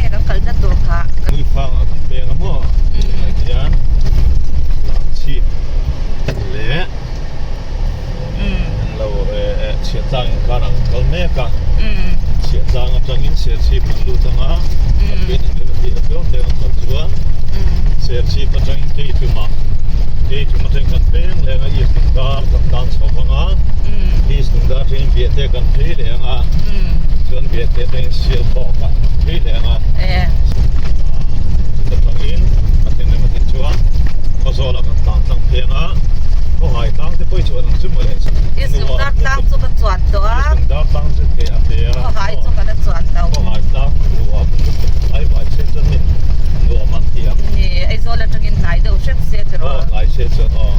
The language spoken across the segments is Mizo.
nge kan kalna tur kha? Hmuifangah kan peng a maw? Tunah hian Lamchhip leh englo Chhiahtlang inkarah kan kal mek a. Chhiahtlang atangin Serchhip kan lut ang a, Pathian in rem a tih apiang leng a kal chuan Serchhip atangin Keitumah Keitum atangin kan peng leng a East Lungdar kan tan chho vang a, East Lungdar atangin Biahte kan phei leh ang a, chuan Biahte atangin Sialhawk ah kan phei leh ang a, chuta tangin Pathian rem a tih chuan Khawzawlah kan tlan tlang phei ang a, Khawhai tlang te pawh i chuan ang chu mawle. East Lungdar tlang chu ka chuan tawh a. East Lungdar tlang chu ke a pe a. Khawhai chu ka la chuan lo. Khawhai tlang nuam lutuk ai vai se chuan ni nuam an ti ang. Ni Aizawl atangin hnai deuh hrep se tiraw. Aw hnai se chuan aw.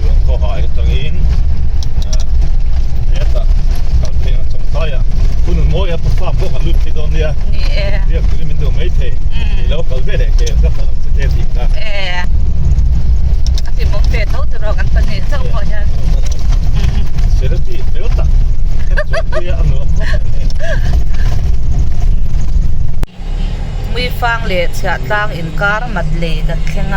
Chuan khawhai atangin hetah kal phei ang chawngtlai ah hun mawi a pafa pawh kan lut phei dawn nia. Ni e. Biak turin min duh mai thei. Ilo kal ve leh ke ka kal ang che te tih kha. E. A ti mawm ve tho tiraw kan pahnih chauh pawh hian. Serati fel tak kan chuanpui a a nuam khawp mai hei. Muifang leh Chhiahtlang inkar mat lei kan thleng a.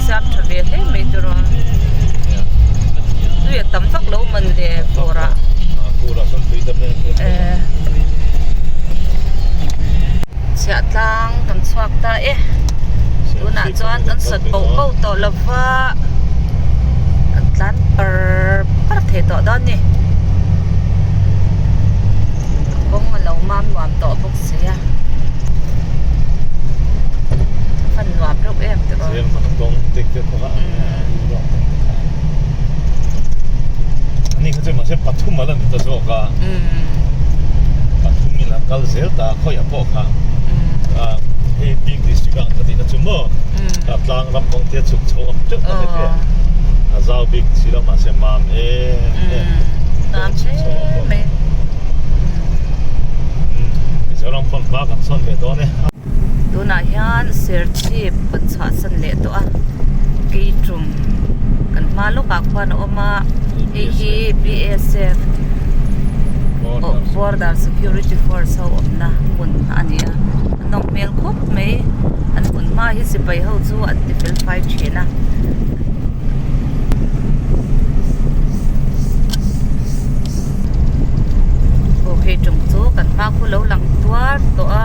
Siam tha ve hle mai tiraw. Tui a tam vak lo man le fur ah. Chhiahtlang kan chhuak ta e. Tunah chuan kan sat boh boh tawh lo va, kan tlan par par thei tawh dawn ni. A kawng a lo mam nuam tawh bawk si a. A fan nuam reuh em tiraw. Ani kha chu mahse pathum a la ni ta zawk a. Pathum in a kal zel ta khawiah pawh kha hei bik district ang ka tihna chu maw ka tlang ram kawng te chhuk chho ang teuh a ni hle a zau bik si lo mahse mam em em kawng chhuk chho ang pawh kha Mizoram pawn hma kan sawn ve dawn e. Tunah hian Serchhip kan chhuahsan leh tawh a Keitum kan hma lawkah khuan a awm a hei hi BSF Border Security Force ho awmna hmun a ni a a nawm hmel khawp mai an hmun hma hi sipai ho chu an ti fel fai thin a. Aw hei tum chu kan hma khu lo lang tuar tawh a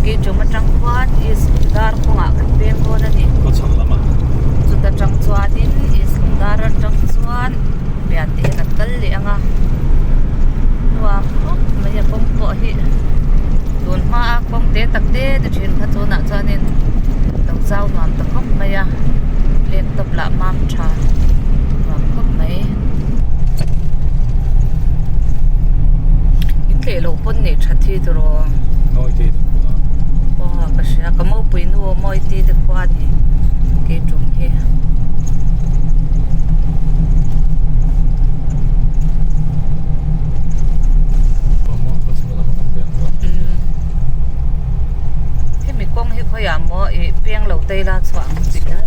keitum atang khuan east lungdar kawngah kan peng dawn a ni chuta tang chuanin east lungdar atang chuan pian te hian an kal leh ang a nuam khawp mai a kawng pawh hi tun hma a kawng te tak te ni thin kha tunah chuanin lo zau nuam ta khawp mai a laptop lah mam tha nuam khawp mai. In tleh loh pawn neih that hi tiraw. Mawite te khua. Aw ka hria ka mopui nu Mawite te khua ni kei tum hi. Hemi kawng hi khawiah maw ih peng lo te ila chhuah ang chi kha.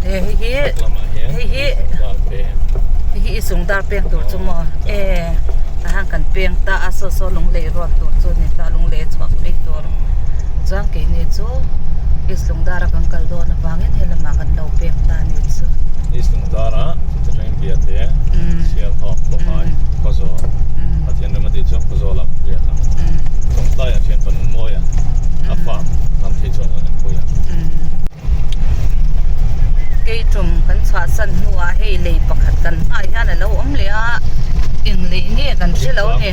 Hei hi i sungdar pek tur chu maw e tahan kan peng ta a saw saw lunglei ruat tur chu ni ta lunglei a chhuak phei tur chuan keini chu east lungdar a kan kal dawn avangin helamah kan lo peng ta a ni chu. East lungdar ah chuti tangin biate Sialhawk Khawhai Khawzawl Pathian ram a tih chuan Khawzawl ah riak ang Chawngtlai ah thian panung mawi a a farm lam thei chuan an pui a. Keitum kan chhuahsan hnuah hei lei pakhat kan hmaah hian a lo awm leh a eng lei nge kan hre lo a ni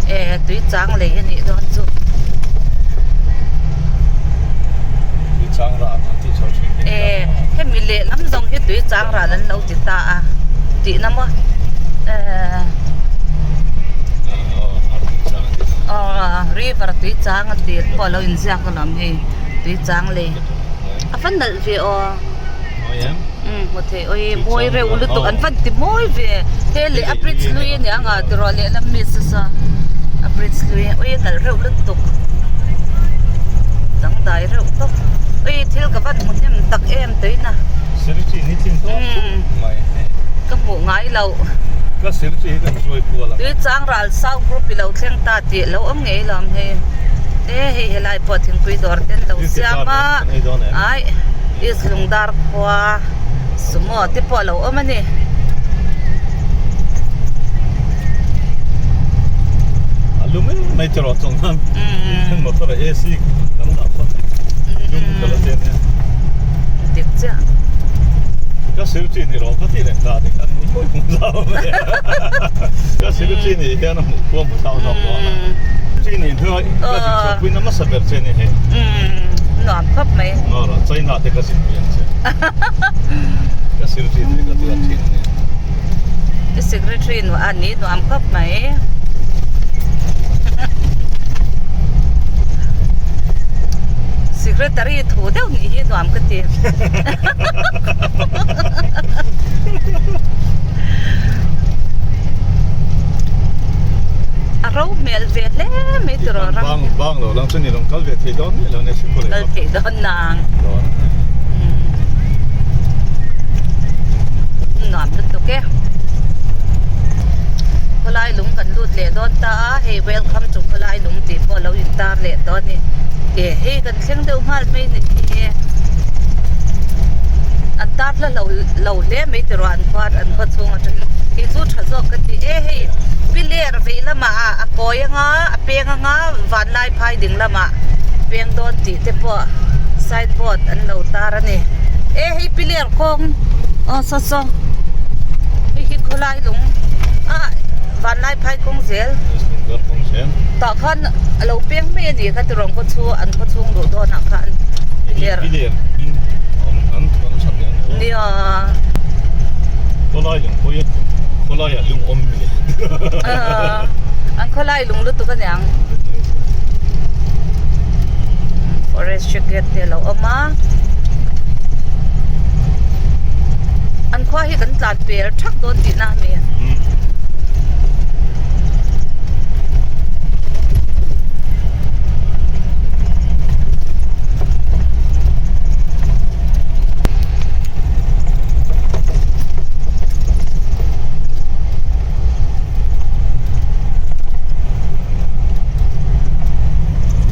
e tui chang lei a nih dawn chu e hemi lehlam zawng hi tui chang ral an lo ti ta a tihna maw e aw river tui chang a tih pawh a lo inziak alawm hei tui chang lei. A va nalh ve aw. Mawi em? Umm hmu thei awi mawi reuh lutuk an van ti mawi ve he leh a bridge hlui a nia nga tiraw lehlam mi sasa a bridge hlui awi a nalh reuh lutuk dangdai reuh tawp awi thil ka van hmu hnem tak em tuina umm ka hmuh ngai loh tui chang ral sau group i lo thleng ta tih lo awm ngei lo ang hei e hei helai pawh thingpui dawr te an lo siam a ai east lungdar khua sumo te pawh a lo awm a ni. A lum em mai tiraw chuang khan motor a AC kan dah phawt lum ka la chen hian dik chiah ka sir chi ni rawh ka ti reng ta ti khan ni mawi hmu zau mai ka sir chi ni hian a hmuh khua hmu zau zawk dawn a chi ni hnuai ka zin chhuah pui na hmasa ber che ni hei nuam khawp mai ngawrah China te ka zin pui ang che ka sir chi ni ka ti a thin a ni I secretary nuah a ni nuam khawp mai. Secretary thu deuh nih hi nuam ka ti. A ro hmel ve hle mai tiraw ram. Bang bang lo lang chu ni rawn kal ve thei dawn miah lo nia sikul Kal thei dawn nang. Dawn. Nuam lutuk e. Khawlai lung kan lut leh dawn ta a, hei welcome to khawlai lung tih pawh lo intar leh tawh a ni. E hei kan thleng deuh nghal mai ni hi. An tar hla lo lo hle mai ti rawh an khua an khaw chhung atangin hi chu tha zawk ka ti e hei piler vei lamah a a kawi anga a peng anga vanlai phai ding lamah peng dawn tih te pawh sign board an lo tar a ni e hei piler kawng aw saw saw hei hi khawlai lung a vanlai phai kawng zel tah khan a lo peng mai a ni kha ti rawng khaw chhung an khaw chhung luh dawn ah khan piler nia khawlai lung pawh hi khawlai ah lung awm mi an khawlai lung lutuk a niang forest gate te a lo awm a an khua hi kan tlan pel thak dawn tihna a ni.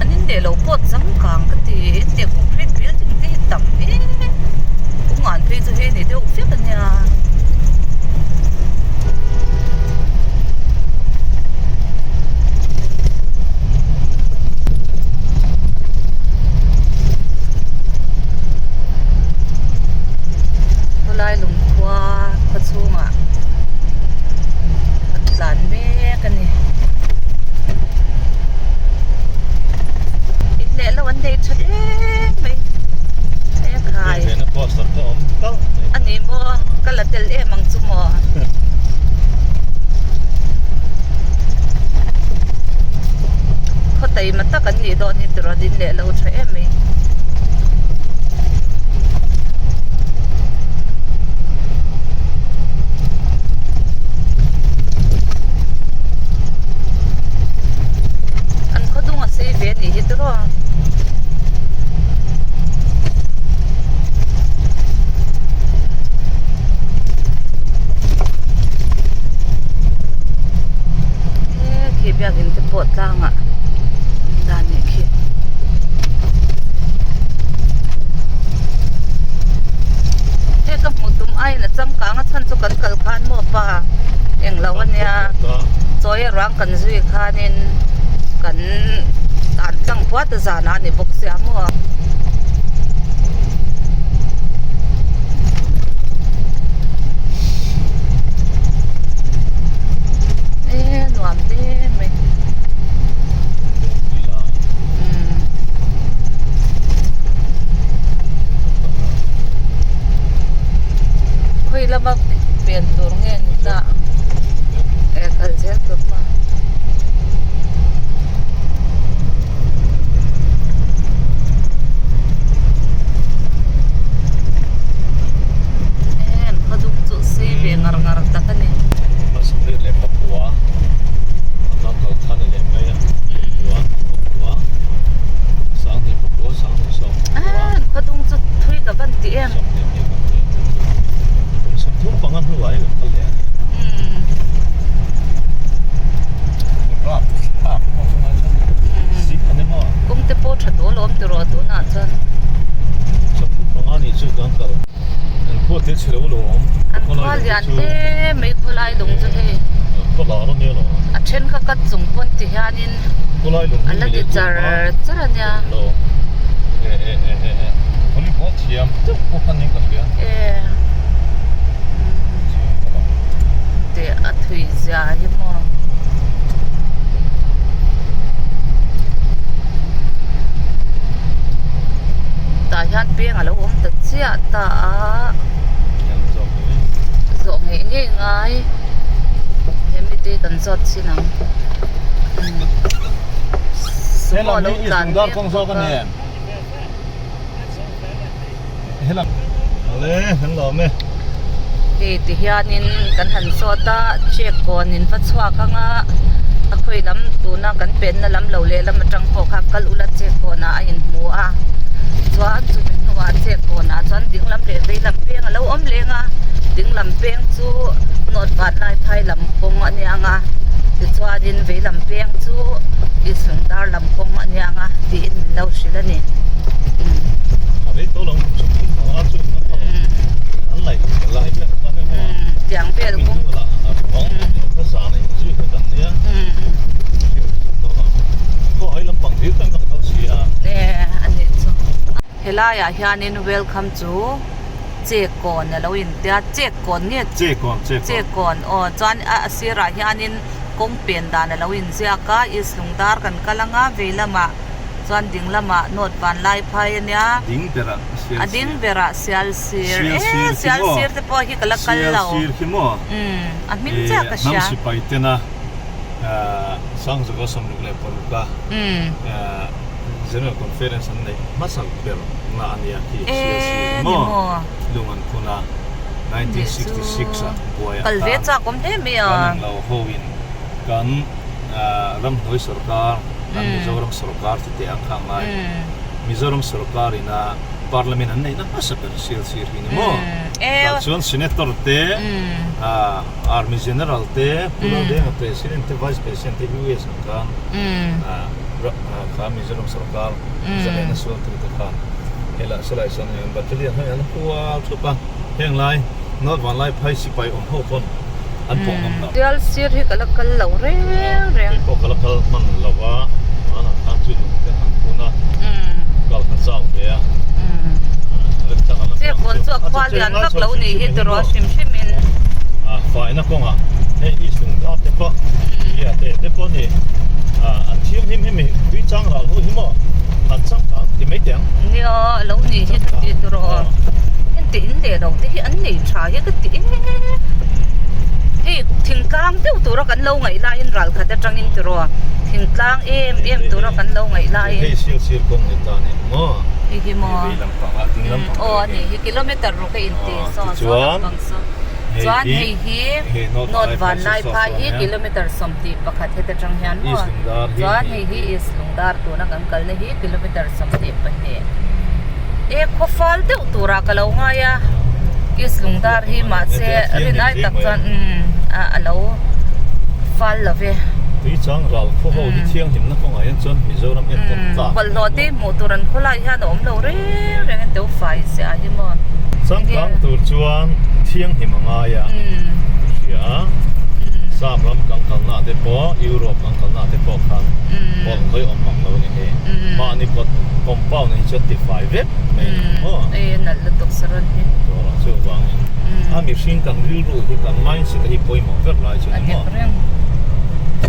An in leh lo pawh changkang ka ti hetiang concrete building te hi tam em kawngah an phei chu hei ni deuh vek a nia. Khawlai lungkhua khaw chhungah an tlan mek a ni. In leh lo an nei tha hle mai e khai a ni maw ka la tel em ang chu maw. Khaw taima tak an nih dawn hi tiraw din leh lo tha em mai. An khaw dung a sei ve a nih hi tiraw. E khi biakin te pawh tlangah an dah nih khi. Hei ka hmuh tum aiin a changkang a chhan chu kan kal khan maw pa englo ania chawi a ruang kan zui khanin kan tan tlang puat a zanah a ni bawk sia maw. E nuam hle mai umm khawi lama pen tur nge ni ta ang e kal zel tur pawh. lian hle mai khawlai lung chu hei. A then kha cut chung pawn ti hianin a la ti char char a nia. Teh a thui zia hi maw. Tah hian peng a lo awm ta chiah ta a zawh ngei ngei ngai hemi te kan zawt chin ang sumo a lo tlan mek bawk a. Hei ti hianin kan han zawt a check kawn in va chhuak ang a a khawi lam tuna kan penna lam lo lehlam atang pawh kha kal ula check kawnah a inhmu a chuan chumi hnuah check kawnah chuan ding lam leh vei lam peng a lo awm leng a ding lam peng chu nawt vat lai phai lam kawng a nia ang a tichuanin vei lam peng chu Islungdar lam kawng a nia ang a tiin min lo hrilh a ni. Tiang vel kawng Helai ah hianin welcome to Chekawn a lo intia Chekawn nge Chekawn aw chuan a sirah hianin kawng pen dan a lo inziak a East Lungdar kan kal anga vei lamah chuan ding lamah nawt van lai phai a nia ding berah sial a ding berah sial sir e sial sir te pawh hi ka la kal lo sial sir khi maw umm a hming chiah ka hria hnam sipai tena Sangzawka 66 a General Conference an neih hmasa ber na a nia khi sial sir e ni maw lung an phun a 1966 ah buai kal ve chak awm hle mai a kan englo ho in kan ramhnuai sorkar Kan Mizoram sorkar chu teh ang kha a ngai. Mizoram sorkar ina Parliament an neihna hmasa ber sial sir hi ni maw? Tah chuan Senator te, Army General te, Pu Laldenga President te, Vice President te US ang khan kha Mizoram sorkar zahena sualtu te khan helai silai sawn heng battalion ho hi an hual thup a, heng lai North Vanlaiphai sipai awm ho pawn an pawh ngam lo. Sial sir hi ka la kal lo reng reng. Kei pawh ka la kal hman lo a, hmanah khan chu lung te han phun a, kal kha chau ve a, remchang a la Che kawn chu a khua lian vak lo ni hi tiraw hrim hrim in. A faina kawngah hei hi lung dar te pawh bia te te pawh ni an thiam him him i tui chang ral ho hi maw an changkang ti mai teh ang. Nia lo ni hi ka ti tiraw. Engti in leh lo te hi an nei tha hi ka ti em hei thingtlang deuh tura kan lo ngaih laiin ral khat atangin tiraw thingtlang em em tura kan lo ngaih laiin hei sir sir kawng ni ta ni maw hei hi maw vei lampang a ding lampang aw a ni hi kilometer ruk a inti saw saw lampang saw chuan hei hi north vanlaiphai hi kilometer 21 heta tang hian maw chuan hei hi east lungdar tuna kan kalna hi kilometer 22 e khaw fal deuh turah ka lo ngai a East Lungdar hi mahse rin ai tak chuan umm a lo fal lo ve. Tui chang ral khaw ho hi thianghlimna kawngah hian chuan Mizoram enkawl tlak. Bawlhhlawh te hmuh tur an khawlai hian a awm lo reng reng a teu fai chiah hi maw. Changkang tur chuan thianghlim a ngai a hria a Sap ram kan kalna te pawh Europe kan kalna te pawh khan bawlhhlawh awm mang lo a ni hei. Mahni kawt compound hi chuan tifai vek mai a ni maw. E nalh lutuk saron hi. Tawrah chu vangin a mihring kan rilru hi kan mindset hi pawimawh vek lai chu ni maw. A dik reng.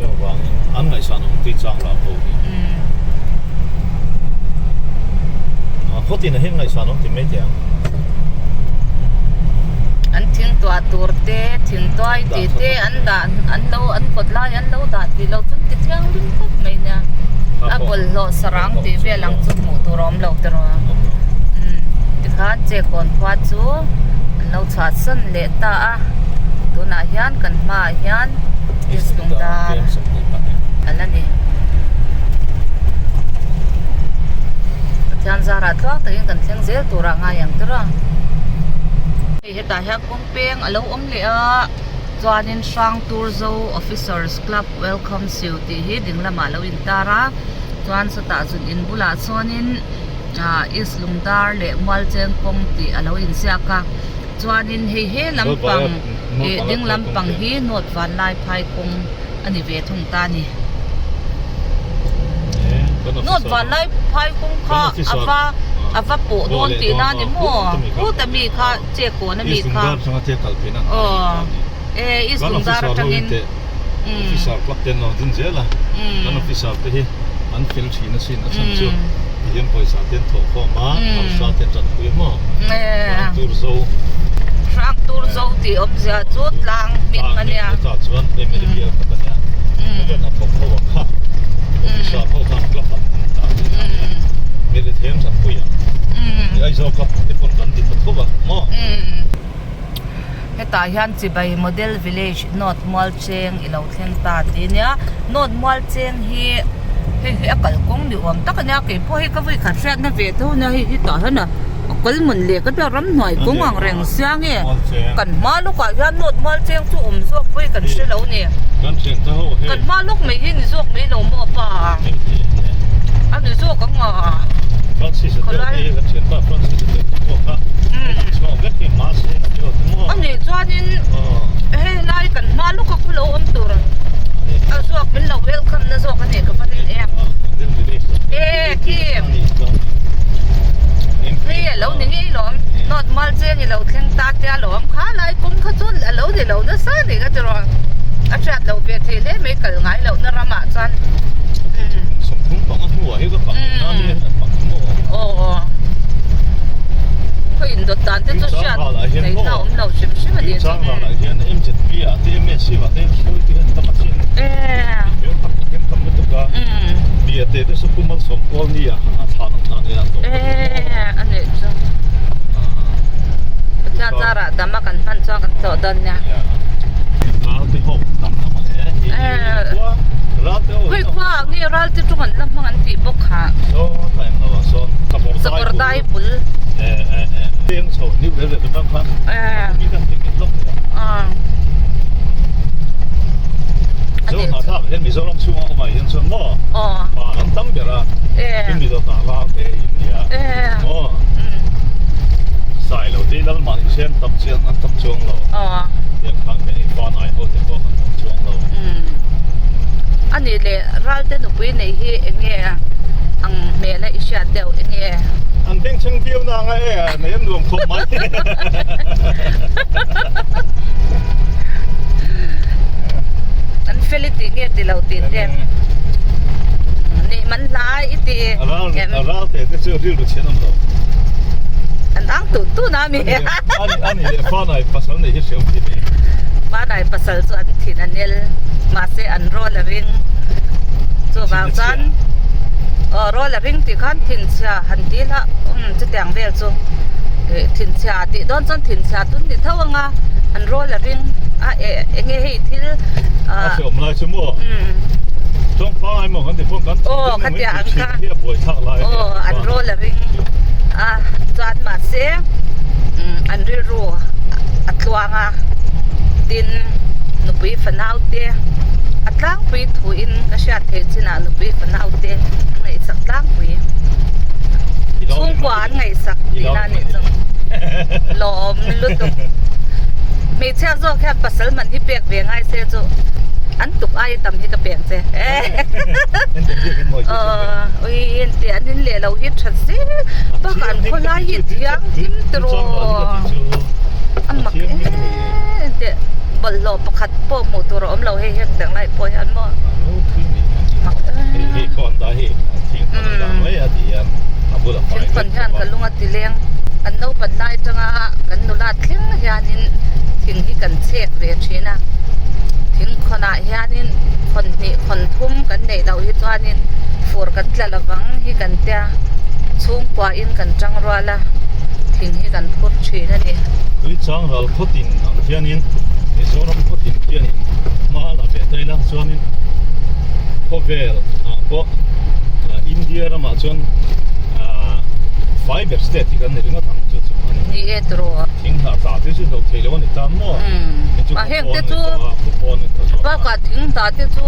Chu vangin an ngaihsan awm tui chang lah pawh hi. A khawtin ah hian ngaihsan awm ti mai teh ang. An thing tuah tur te thing tuai tih te an dah an lo an kawt lai an lo dah tih loh chuan ti thianghlim khawp mai nia. A bawlhhlawh sarang tih vel ang chu hmuh tur a awm lo tiraw umm tikhan chekawn khua chu an lo chhuahsan leh ta a tunah hian kan hmaah hian East Lungdar a la ni Pathian zarah tluang takin kan thleng zel turah ngai ang tiraw hei hetah hian kawng peng a lo awm leh a chuanin Hrangturzo Officers Club Welcome siu tih hi ding lamah lo intar a chuan sawtah zun in bulah chuanin ah East Lungdar leh Mualcheng kawng tih a lo inziak a chuanin hei he lampang. Ih ding lampang hi North Vanlaiphai kawng a ni ve thung ta a ni. North Vanlaiphai kawng kha a va a va pawh dawn tihna a ni maw? Khuta mi kha che kawn a mi kha. Aw e East Lungdar atangin. Officer club te an lo ding zel a, kan officer te hi an fel thin asin a chhan chu tihian pawisa te an thawh khawm a, hausa te an tanpui a maw? Hrang tur zo. Hrang tur zo tih awmzia chu tlang hming a nia. Tlang hming a chuan MLA bial khat a nia. Chuan a thawk ho ang kha officer ho khan club an dah thin a nia. Mi rethei an tanpui ang. Aizawl club te pawn kan ti tha tho a maw? Hetah hian Chibai Model Village North Mualcheng i lo thleng ta tih a nia. North Mualcheng hi hei hi a kalkawng ni awm tak a nia keipawh hei ka vawi khat hriatna ve tho a nia hei hi tah hian a kal mawn leh ka tia ramhnuai kawng ang reng sia nge kan hma lawkah hian North Mualcheng chu awm zawk pawh hi kan hre lo a ni. Kan hma lawk mai hi ni zawk mai lo maw pa a ni zawk ang a. Khawlai. A nih chuanin hei lai kan hma lawk a khulo awm tur a zawk min lo welcome na zawk a nih ka va rin em e khi hei a lo ni ngei lawm nawt mual cheng i lo thleng ta te a lawm kha lai kawng kha chu a lo ni lo nasa a ni ka ti rawh a hriat loh ve thei hle mai kal ngai loh na ramah chuan aw khaw indawt dan te chu hriat theihna a awm lo hrim hrim a nih chu a nih chu Pathian zarah dam a kan hman chuan kan tlawh dawn nia khawi khua ah nge ral te tawng an la hmang an tih bawk kha. Sakawr dai bul. A nih leh Ralte nupui nei hi eng nge ang hmel a i hriat deuh eng nge? An bengchheng viau na anga e nei an nuam khawp mai. An fel i tih nge ti lo tih te. Nih man hla i ti em? Ralte te chu rilru chhian awm lo. An ang tun tun a mi. Ani leh Fanai pasal nei hi hriam thin e. Fanai pasal chu an thin a nel mahse an rawl a ring chuvang chuan aw rawl a ring tih khan thinchhia han ti ila umm chutiang vel chu ih thinchhia tih dawn chuan thinchhia tun ni tho anga an rawl a ring a eh eng nge hei thil ah a hreawm lai chu maw umm tawngpangai maw kan ti pawh kan aw khatiang ang kha hi a buai thlak lai aw an rawl a ring a chuan mahse umm an rilru a tluang a tin nupui fanau te a tlangpui thuin ka hriat theih chinah nupui fanau te an ngaihsak tlangpui chhungkua an ngaihsak tihna a nih chu lawm lutuk hmeichhia zawk hian pasal man hi pek ve ngai se chu an tuk aia tam hi ka pek che aw ui engti an in leh lo hi tha zel bakah an khawlai hi thianghlim tiraw a mak em teh bawlhhlawh pakhat pawh hmuh tur a awm lo hei hetiang lai pawh hian maw mak em thingkhawn hian ka lung a ti leng kan naupan lai atanga kan nula thleng hianin thing hi kan chek ve thin a thingkhawn ah hianin khawn hnih khawn thum kan neih loh hi chuanin fur kan tla lovang hi kan tia chhungkua in kan tang rual a thing hi kan phur thin a ni. Tui chang ral khawtin ang hianin Mizoram khawtin hianin hma la ve ta ila chuanin khawvel ah pawh India ramah chuan fai ber state hi kan ni ringawt ang chu chu a ni. Ni e tiraw. Thing hnah tla te chu hlo thei lo a ni ta maw? A heng te chu bakah thing hnah te chu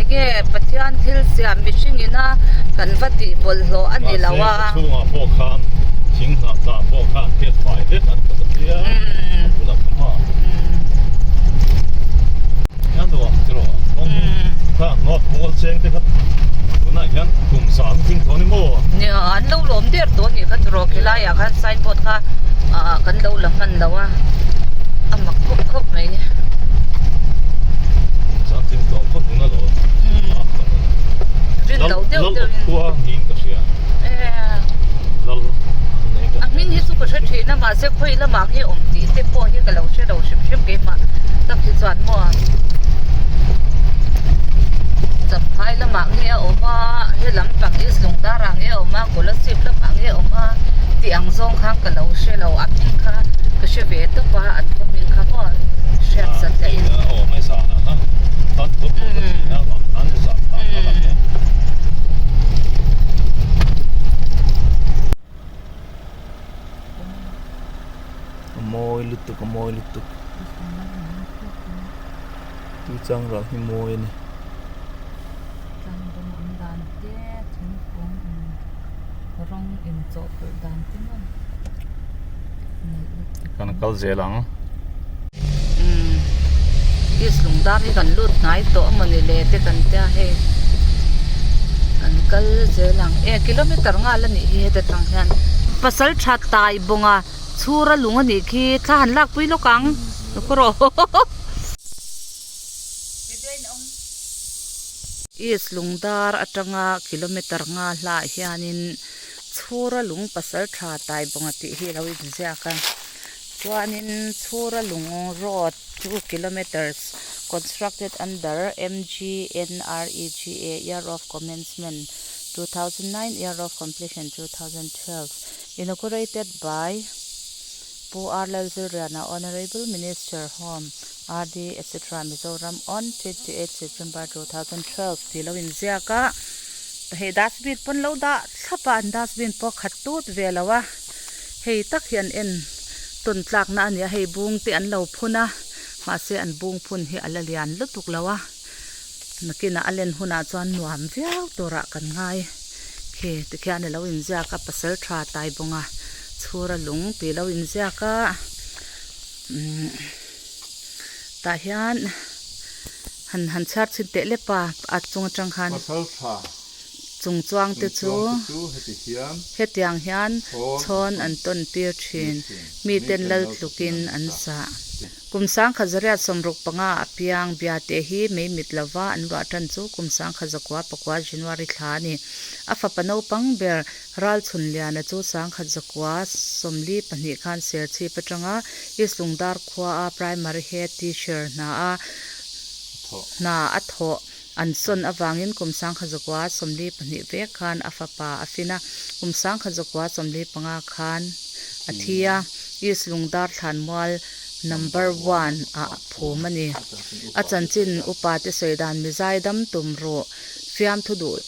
enge Pathian thil siam mihring ina kan va tih bawlhhlawh a ni lo a. Mahse chhungah pawh khan thing hnah tla pawh khan phiat fai vek an ta ta phian a bulah kha maw. nuam tiraw kawng kha North Mual cheng te kha tunah hian kum za an tling tawh a ni maw? Nia an lo lawm der tawh a nih kha tiraw khilaiah khan signboard kha ah kan lo la hman lo a a mak khawp khawp mai. Kum za an tling tawh khawp tuna lo Rin lo deuh deuhin. Lal khua niin ka hria. Lal an nei ka A hming hi chu ka hre thin a mahse khawi lamah nge awm tih te pawh hi ka lo hre lo hrim hrim keimah tak hi chuan maw Champhai lamah nge a awm a he lampang East Lungdar ah nge a awm a Kolasib lamah nge a awm a tih ang zawng khan ka lo hre lo a hming kha ka hre ve tawp a an khaw hming kha maw hriat zat leh in. A mawi lutuk a mawi lutuk tui chang ral hi mawi a ni. Tlangdawng awm dan te thingkung in rawng in chawhpawlh dan te maw nalh lutuk. Kan kal zel ang. Umm East Lungdar hi kan lut hnai tawh a mawni le te kan tia hei kan kal zel ang e kilometer nghal a nih hi heta tang hian pasal tha tai bawnga chhura lung a nih khi thla han lak pui lawk ang rawh East Lungdar atanga kilometer nga hlah hianin chhura lung pasal tha tai bawnga tih hi a lo inziak a. Chuanin Chhura Lung Road 2 kilometres constructed under MGNREGA year of commencement 2009 year of completion 2012 inaugurated by Pu R Lalzilriana Honourable Minister Home RD etc Mizoram on 28 September 2012 tih lo inziak a hei dustbin pawn lo dah thlap a an dustbin pawh khat tut ve lo a. Hei tak hi an en tawn tlakna a ni a, hei bung te an lo phun a, mahse an bung phun hi a la lian lutuk lo a, nakinah a len hunah chuan nuam viau turah kan ngai. Khi tikhian a lo inziak a, pasal tha tai bawnga chhura lung tih a lo inziak a, umm tah hian han han chhiar chhin teh lep a, a chung atang khan. Pasal tha. Chung chuang te chu hetiang hian chhawn an tawn tir thin. Miten lal tlukin an zah. Kum sangkhat zariat 65 a piang Biate hi mei mit lova an luah tan chu kum 1949 January thla a ni. A fapa naupang ber Ralchhunliana chu 1942 khan Serchhip atanga East Lungdar khua a Primary Head Teacher hna a thawh. An sawn avangin kum 1942 vek khan a fapa a fin a, kum 1945 khan a thi a, East Lungdar Thlanmual Number One ah phum a ni. A chanchin upa te sawi dan mizai dam tum ruh fiamthu duh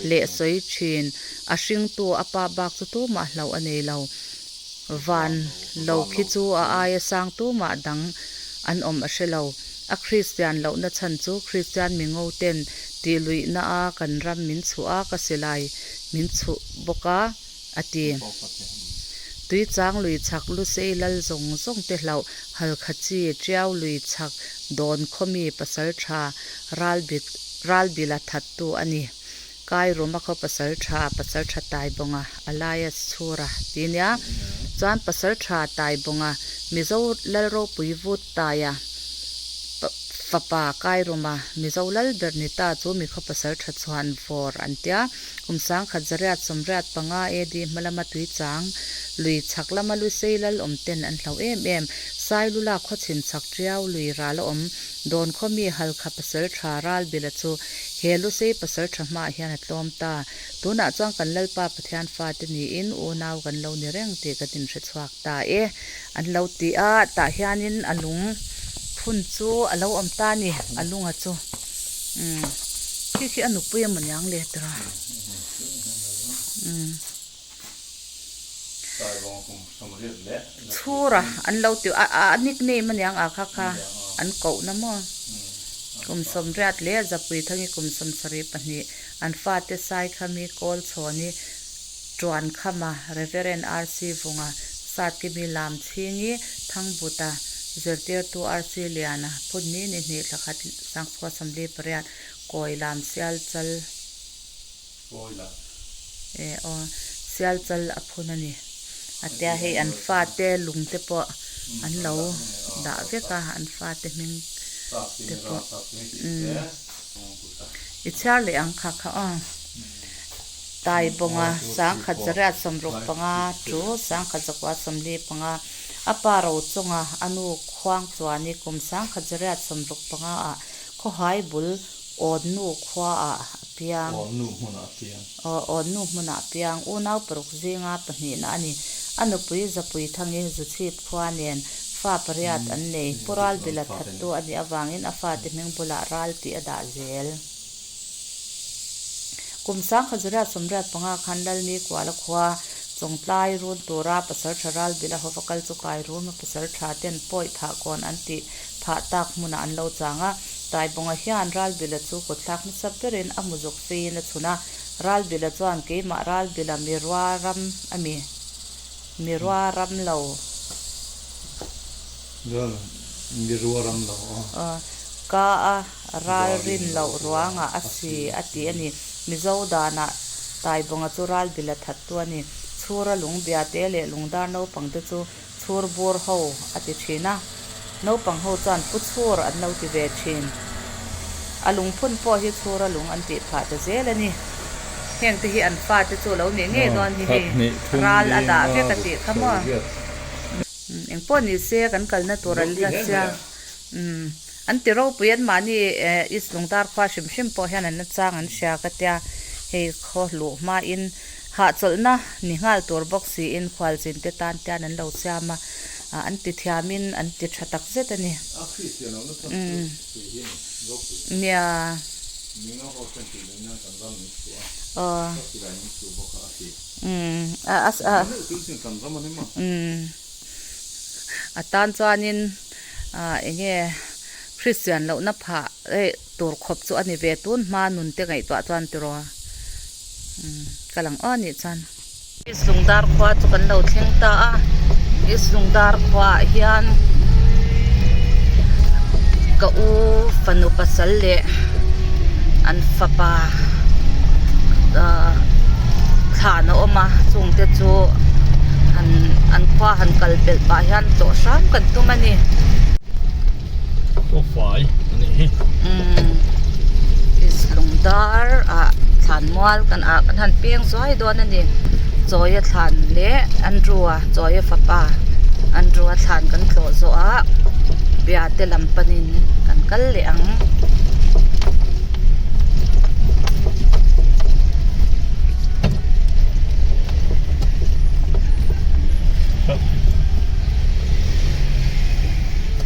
leh sawi thin a hringtu a pa bak chu tumah hlauh a nei lo. Van lo khi chu a aia sang tumah dang an awm a hre lo. A Kristian lohna chhan chu Kristian mingo ten tih luihna a kan ram min chhuh a, ka silai min chhuh bawk a, a ti. Tuichang lui chhak Lusei lal zawng zawng te hlauh Halkha chi Tiau lui chhak Dawn khawmi pasal tha Ralbila thattu a ni. Kai Ruma khaw pasal tha, pasal tha Taibawnga, Elias Chhura ti nia. Chuan pasal tha Taibawnga, Mizo Lal ropui vut taia fapa Kai Ruma, Mizo Lal ber ni ta chu mi khaw pasal tha chuan vawr an tia. Kum 1985 AD hma lama tuichang lui chhak lama Lusei Lal awm ten an hlau em em. Sailula khaw chhim chhak Tiau lui ral a awm. Dawn khaw mi Halkha pasal tha Ralbila chu he Lusei pasal tha hmaah hian a tlawm ta. Tunah chuan kan Lalpa Pathian fate niin unau kan lo ni reng tih kan inhre chhuak ta e. An lo ti a, tah hianin a lung phun chu a lo awm ta a ni, a lunga chu. Umm khi khi a nupui emaw niang le tira. Umm. Chhura an lo ti a a nickname aniang a kha kha an koh na maw kum 80 leh zapui thangi kum 72 an fate sai khami kawl chhawni tuan khama Reverend RC Vunga Satkimi Lamchhingi Thangbuta. Zirtirtu RC Liana phun ni ni hnih thla khat Sangchhuah Sawmli pariat kawi lam sial chal e aw sial chal a phun a ni a tia hei an fate lung te pawh an lo dah vek a an fate hming te pawh umm i chhiar leh ang kha kha aw Taibawnga sangkhat zariat sawmruk panga chu sangkhat zakua sawmli panga a pa ro chunga a nu khuang chuan i kum sangkhat zariat sawmruk panga ah khawhai bul Awnnu khua ah a piang. Awnnu hmunah a piang. Aw, Awnnu hmunah a piang. Unau paruk zinga pahnihna a ni. A nupui Zapui Thangi Zuchhip khua nen fa pariat an nei. Pu Ralbila thattu a nih avangin a fate hming bulah Ral tih a dah zel. Kum sangkhat zariat sawmriat panga khan Lalni Kuala khua Chawngtlai run tura pasal tha Ralbila hova kal chu kai ruma pasal tha ten pawi phah kawn an tih phah tak hmunah an lo chang a. Taibawnga hian Ralbila chu kut thlak hmasa berin a muzuk feiin a chhun a, Ralbila chuan keimah Ralbila mi rua ram a mi, mi rua ram lo. Mi rua ram lo aw. Ka a ral rin loh ruangah a si a ti a ni. Mizo danah Taibawnga chu Ralbila thattu a ni. Chhura lungbia te leh lungdar naupang te chu Chhur bur ho a ti thin a, naupang ho chuan pu chhur an lo ti ve thin. A lungphun pawh hi chhura lung an tih phah ta zel a ni. Heng te hi an fate chu lo nih ngei dawn hi hei ral a dah vek a tih kha maw. Eng pawh ni se kan kalna tur an la sia. An ti ropui an mahni East Lungdar khua hrim hrim pawh hian an la chang an hria ka tia hei khaw hluh hmain hahchawlhna ni nghal tur bawk siin khualzin te tan te an lo siam a an ti thiamin an ti tha tak zet a ni. Nia. Aw. A tan chuanin ah eng nge Christian lohna phah eh tur khawp chu a ni ve tun hma nun te ngaihtuah chuan tiraw umm ka lang aw anih chuan. East Lungdar khua chu kan lo thleng ta a East Lungdar khua ah hian ka u fanu pasal leh an fapa ah thlan a awm a chungte chu han an khua han kal pelh pah hian tlawh hram kan tum a ni. Khaw fai a nih hi. Umm is lungdar ah thlan mual kan ah kan han peng zuai dawn a ni chawia thlan leh Andrew a chawia fapa Andrew a thlan kan tlawh zawh ah biate lam panin kan kal leh ang.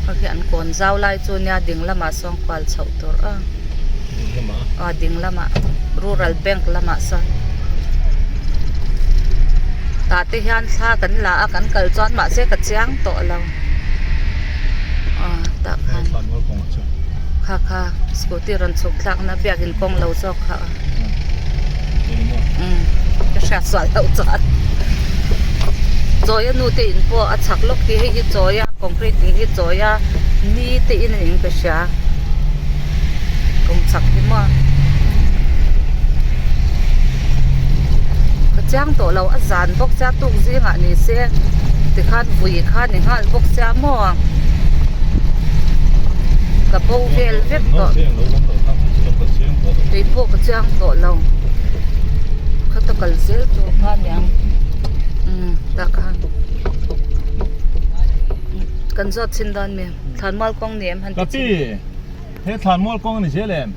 Hei hi an kawn zau lai chu nia ding lamah sawn kual chhoh tur a aw ding lamah rural bank lamah sawn tah te hian thla kan la a kan kal chuan mahse ka chiang tawh lo aw tah khan kha kha scooty rawn chhuk thlak na biakin kawng lo zawk kha a umm ka hriat sual loh chuan chawia nu te in pawh a chhak lawk hi hei hi chawia concrete in hi chawia ni te in a in ka hria kum chhak hi maw ka chiang tawh lo a zan bawk sia tuk zingah ni se tikhan vui kha ni nghal bawk sia maw ka bo vel vek tawh kei pawh ka chiang tawh lo khata kal zel tur kha aniang umm tah khan kan zawt chhin dawn mi thlanmual kawng ni em han ti chhin he thlanmual kawng ani zel em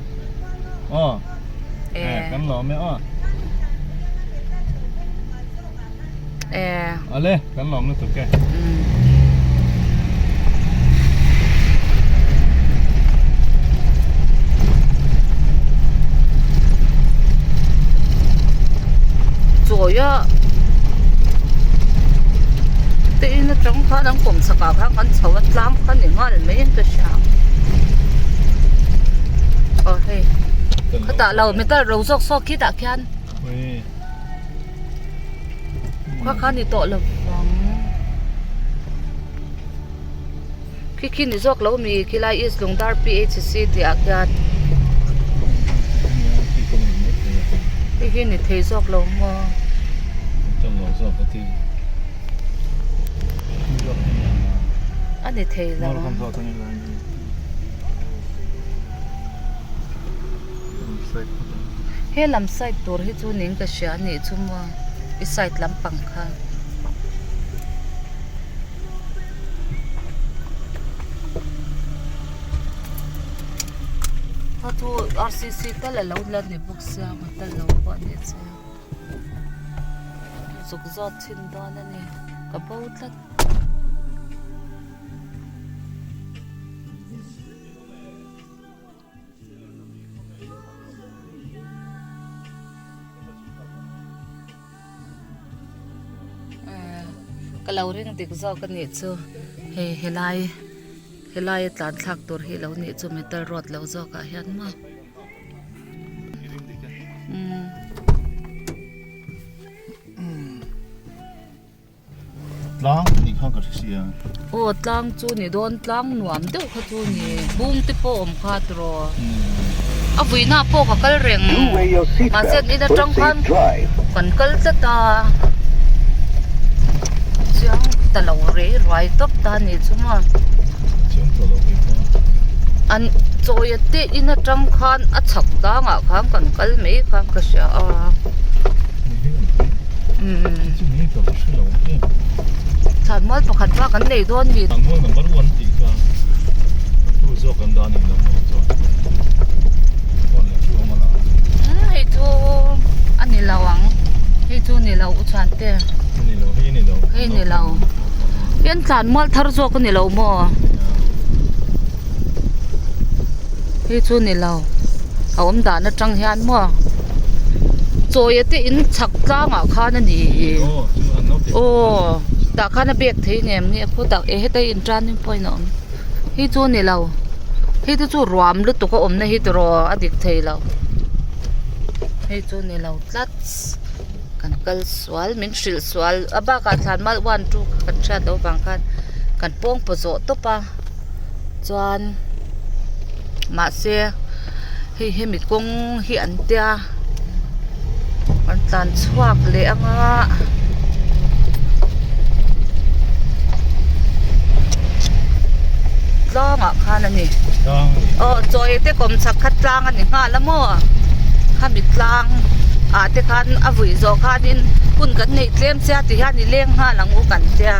aw e kan lawm e aw e ale kan lawm lutuk e chawia te in atang khan an kawm chhak ah khan kan chho a tlang kha ni nghal mai in ka hria aw hei khatah lo metal ro zawk sawk khi tah khian. Khua kha ni tawh lo vang. Khi khi ni zawk lo mi khilai East Lungdar PHC tih ah khian khi khi ni thei zawk lo maw. A ni thei lo ang. He lam side tur hi chu ning ka hria a nih chu maw i side lampang kha. A chu rcc tal a lo la ni bawk sia hotel lo pawh a ni che zuk zawt chhin dawn a ni ka bo tlat. Ka lo ring dik zawk a nih chu hei helai helai a tlan thlak tur hi lo nih chu metal road lo zawk ah hian maw umm. Tlang nih kha ka hre sia. Aw tlang chu ni dawn tlang nuam deuh kha chu ni bung te pawh awm kha tiraw a vuina pawh ka kal reng mahse an in atang khan kan kal tlat a chiang ta lo rei ruai tawp ta ni chu maw an chawia te in atang khan a chhak tlangah khan kan kal mai khan ka hria a. Thlanmual pakhat bak an nei dawn mi. Thlanmual number one tih kha a tu zawk an dah a ni lo maw chuan one leh two awm a la. Umm hei chu a ni lo ang hei chu ni lo u chhuan te. A ni lo hei a ni lo. Hei ni lo hian thlanmual thar zawk a ni lo maw. Hei chu ni lo a awm dan atang hian maw chawia te in chhak tlangah khan a ni aw tah khan a bek thei ngem nge khutah eh heta in turning point a awm hei chu ni lo hei te chu ruam lutuk a awm na hi tiraw a dik thei lo hei chu ni lo tlat kan kal sual min hrilh sual a bakah thlan mal one two kan hriat loh vang khan kan pawng paw zawh tawp a. Chuan mahse hei hemi kawng hi an tia an tlan chhuak leh anga tlangah khan a ni aw chaw ei te kawm chhak kha tlang a ni nghal a maw khami tlang ah te khan a vui zawh khanin hun kan neih tlem sia ti hian i leng nghal ang u kan tia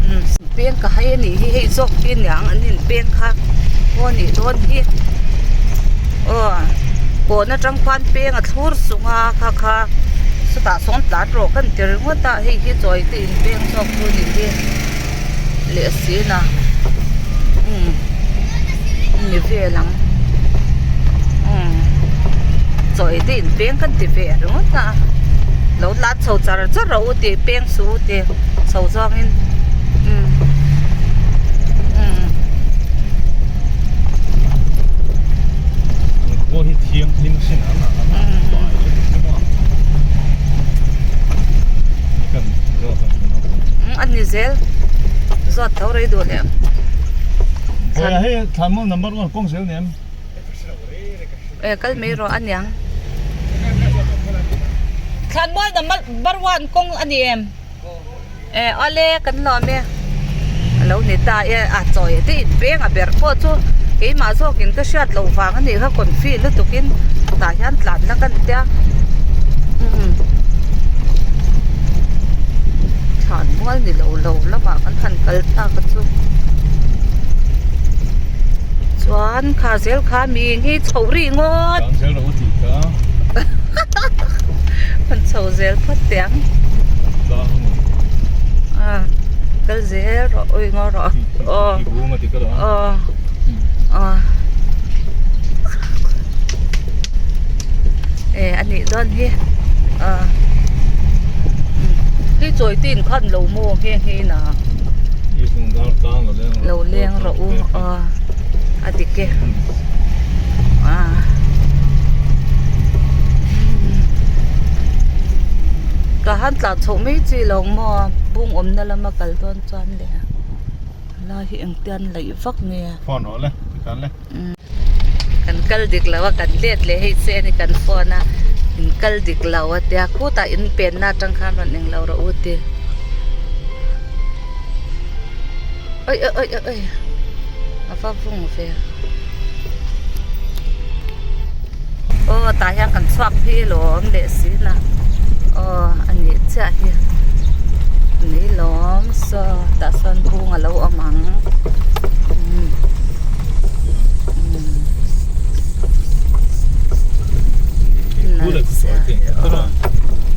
umm. Peng ka hai a nih hi hei zawk hi aniang an in peng kha aw nih dawn hi aw kawn atang khuan peng a thlur sung a kha kha chutah sawn tlan rawh kan ti ringawt a hei hi chawi te in peng zawk chu nih hi leh sin a umm ni vel ang umm chawi te in peng kan ti ve ringawt a lo tlan chho char char rawh u tih peng suh u tih chho zawngin umm umm. An khua hi thianghlim sin an an fai lutuk chu maw ni kan zawt a kan umm a ni zel zawt tho rei duh leh Vawiah hei thlanmual number one kawng zel nem. E kal mai rawh aniang. Thlanmual number one kawng a ni em? E awle kan lawm e. A lo ni ta e a chawi te in peng a ber pawh chu keimah zawkin ka hriat loh vang a nih kha confi lutukin tah hian tlan na ka ni tia. Umm thlanmual ni lo lo lamah kan han kal tak a chu. Chuan kha zel kha mi hi chho rih ngawt. Kang zel rawh u tih kha. Kan chho zel phawt teh ang. Tlang a ni. A kal zel rawh ui ngaw rawh. Aw. Ti bung a ti ka lo a. Aw. Aw. E a nih dawn hi. A. Hei chawi te in khan lo maw nghe nghe na. Lo leng rawh u aw a dik e ah ka han tlan chhoh mai chi lo maw bung awmna lama kal dawn chuan le Helai hi engtian laih vak nge? Phone rawh le, tikhan le. Kan kal dik lo a, kan let leh hei che ani kan phone a, in kal dik lo a tia khutah in penna atang khan rawn eng lo rawh u ti. Oi oi oi oi a va vung ve. Aw tah hian kan chhuak phei alawm leh si na aw a nih chiah hi ni lawm saw tah sawn bung a lo awm ang umm umm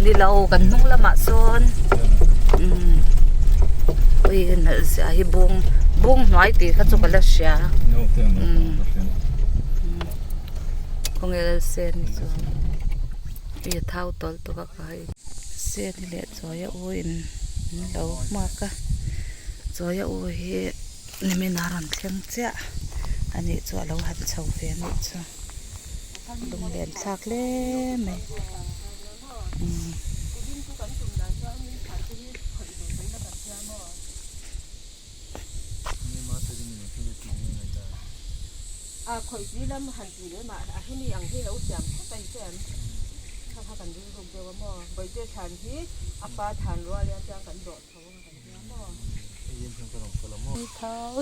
ni lo kan hnung lamah sawn umm ui nalh zia hi bung bung hnuai tih kha chu ka la hria umm. Khawnge sen hi chu hei a thau tawl tawk a ka hei sen hi leh chawi a u in an lo hmuak a chawi a u hi nimin a rawn thleng chiah a nih chu a lo han chho ve a nih chu lunglen thlak hle mai umm. A khawihpui lam han tih leh mah a hemi ang hi lo siam thlap a ni che em? Kha kha kan rilruk deuh a maw? Bawihte thlan hi a pa thlan rual hian chuan kan dawh tho ang kan tia maw?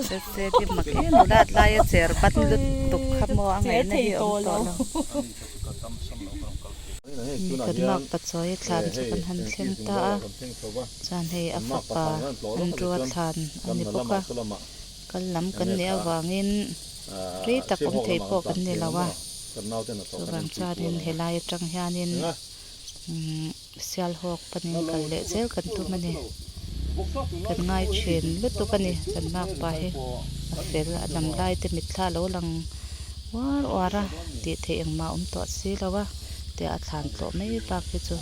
Se se ti mak em nulat laia cher bat lutuk kha maw a ngaihna hi a awm tawh lo. Kan mak pachawi thlan chu kan han thleng ta a chuan hei a fapa Andrew a thlan a ni bawk a. Kal lam kan nih avangin rei tak awm thei pawh kan ni lo a, chuvang chuanin helai atang hianin umm Sialhawk panin kal leh zel kan tum a ni. Kan ngai thin lutuk a ni, kan makpa hi a fel a dam lai te mitthla a lo lang uar uar a, tih theih engmah a awm tawh si lo a, tia a thlan tlawh mai bak hi chu.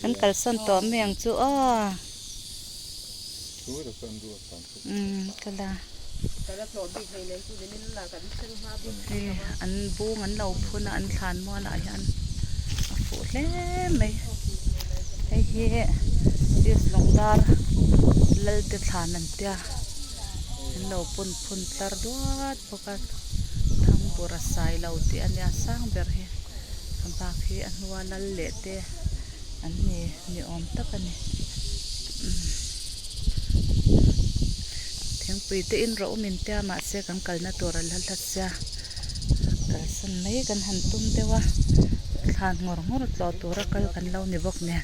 Kan kalsan tawh mai ang chu aw. Umm ka la. Hei an bung an lo phun a an thlan mual ah hian a fuh hle mai. Hei hi East Lungdar Lalte thlan an tia an lo pun phun tlar duat bawk a Thangpura sai lo tih a nia sang ber hi. A bak hi a hnua lal leh te an ni ni awm tak a ni thingpui te in rawh awm in tia mahse kan kalna tur a la hlat sia kalsan mai kan han tum deuh a thlan ngawr ngawr tlawh tura kal kan lo ni bawk nen.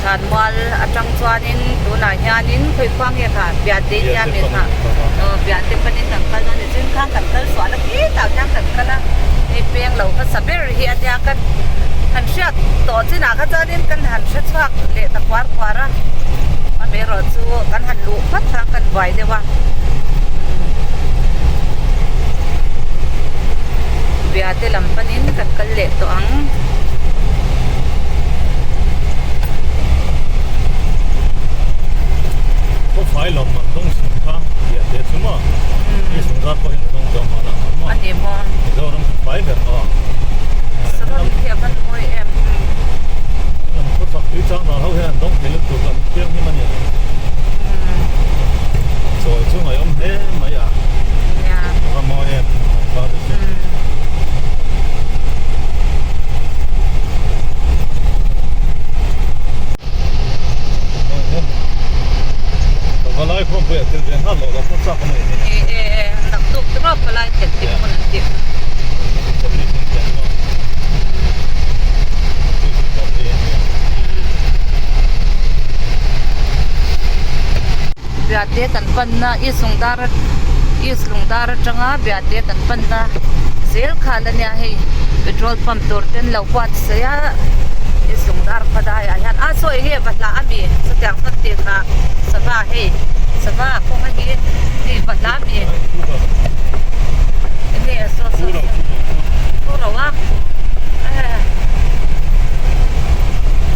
Thlanmual atang chuanin tunah hianin khawi khua nge kha Biate nia mi kha aw Biate panin kan kal dawn a ni chuan khang kan kal sual a khitah khian kan kal a hei peng lo hmasa ber hi a nia kan han hriat tawh chinah kha chuanin kan han hre chhuak leh ta kuar kuar a amaherawhchu kan han luh phawt khan kan buai deuh a Biate lam panin kan kal leh tawh ang. Khawfai lawm man dawng chhung kha Biate chu maw i chung zat pawhin a dawng zawk mahna ang maw A ni maw Mizoram khawfai ber maw Saron hi a van mawi em Lam khaw chak tui chang dan ho hian an dawng thei lutuk an thianghlim a ni Chawi chu ngaihawm hle mai a a va mawi em pangpar te chu. Palai khawm pawh tel ve nghal loh loh pawh chak a nei hi. E e e naktuk te pawh palai thlen tir hmun an tih. Biate kan panna East Lungdar East Lungdar atanga Biate kan panna zel khan a nia hei petrol pump tur te an lo buatsaih a East Lungdar khawdaiah hian a saw eng nge va hlah a mi chutiang sawn tih kha sava hei. Sava kawng a hi hei va hla mi enge saw saw thu ro a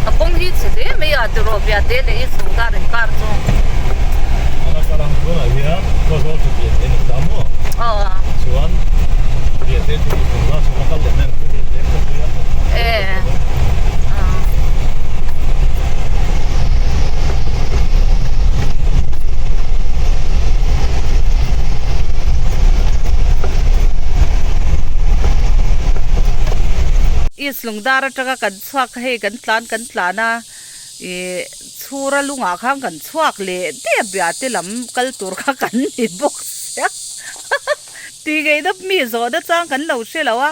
a kawng hi chhe hle mai a tiraw Biate leh i sungdar inkar chu. Ala kal ang tunah hian Khawzawl chu Biate a ni ta maw? Aw. Chuan Biate chu i sungdar chu a kal leh mai ang chu hei tlem khawpui a kawt phah E. East Lungdar atanga kan chhuak kha hei kan tlan kan tlan a ih chhura lungah khan kan chhuak leh dep biate lam kal tur kha kan ni bawk sia tih ngaihna mi zawhna chang kan lo hre lo a.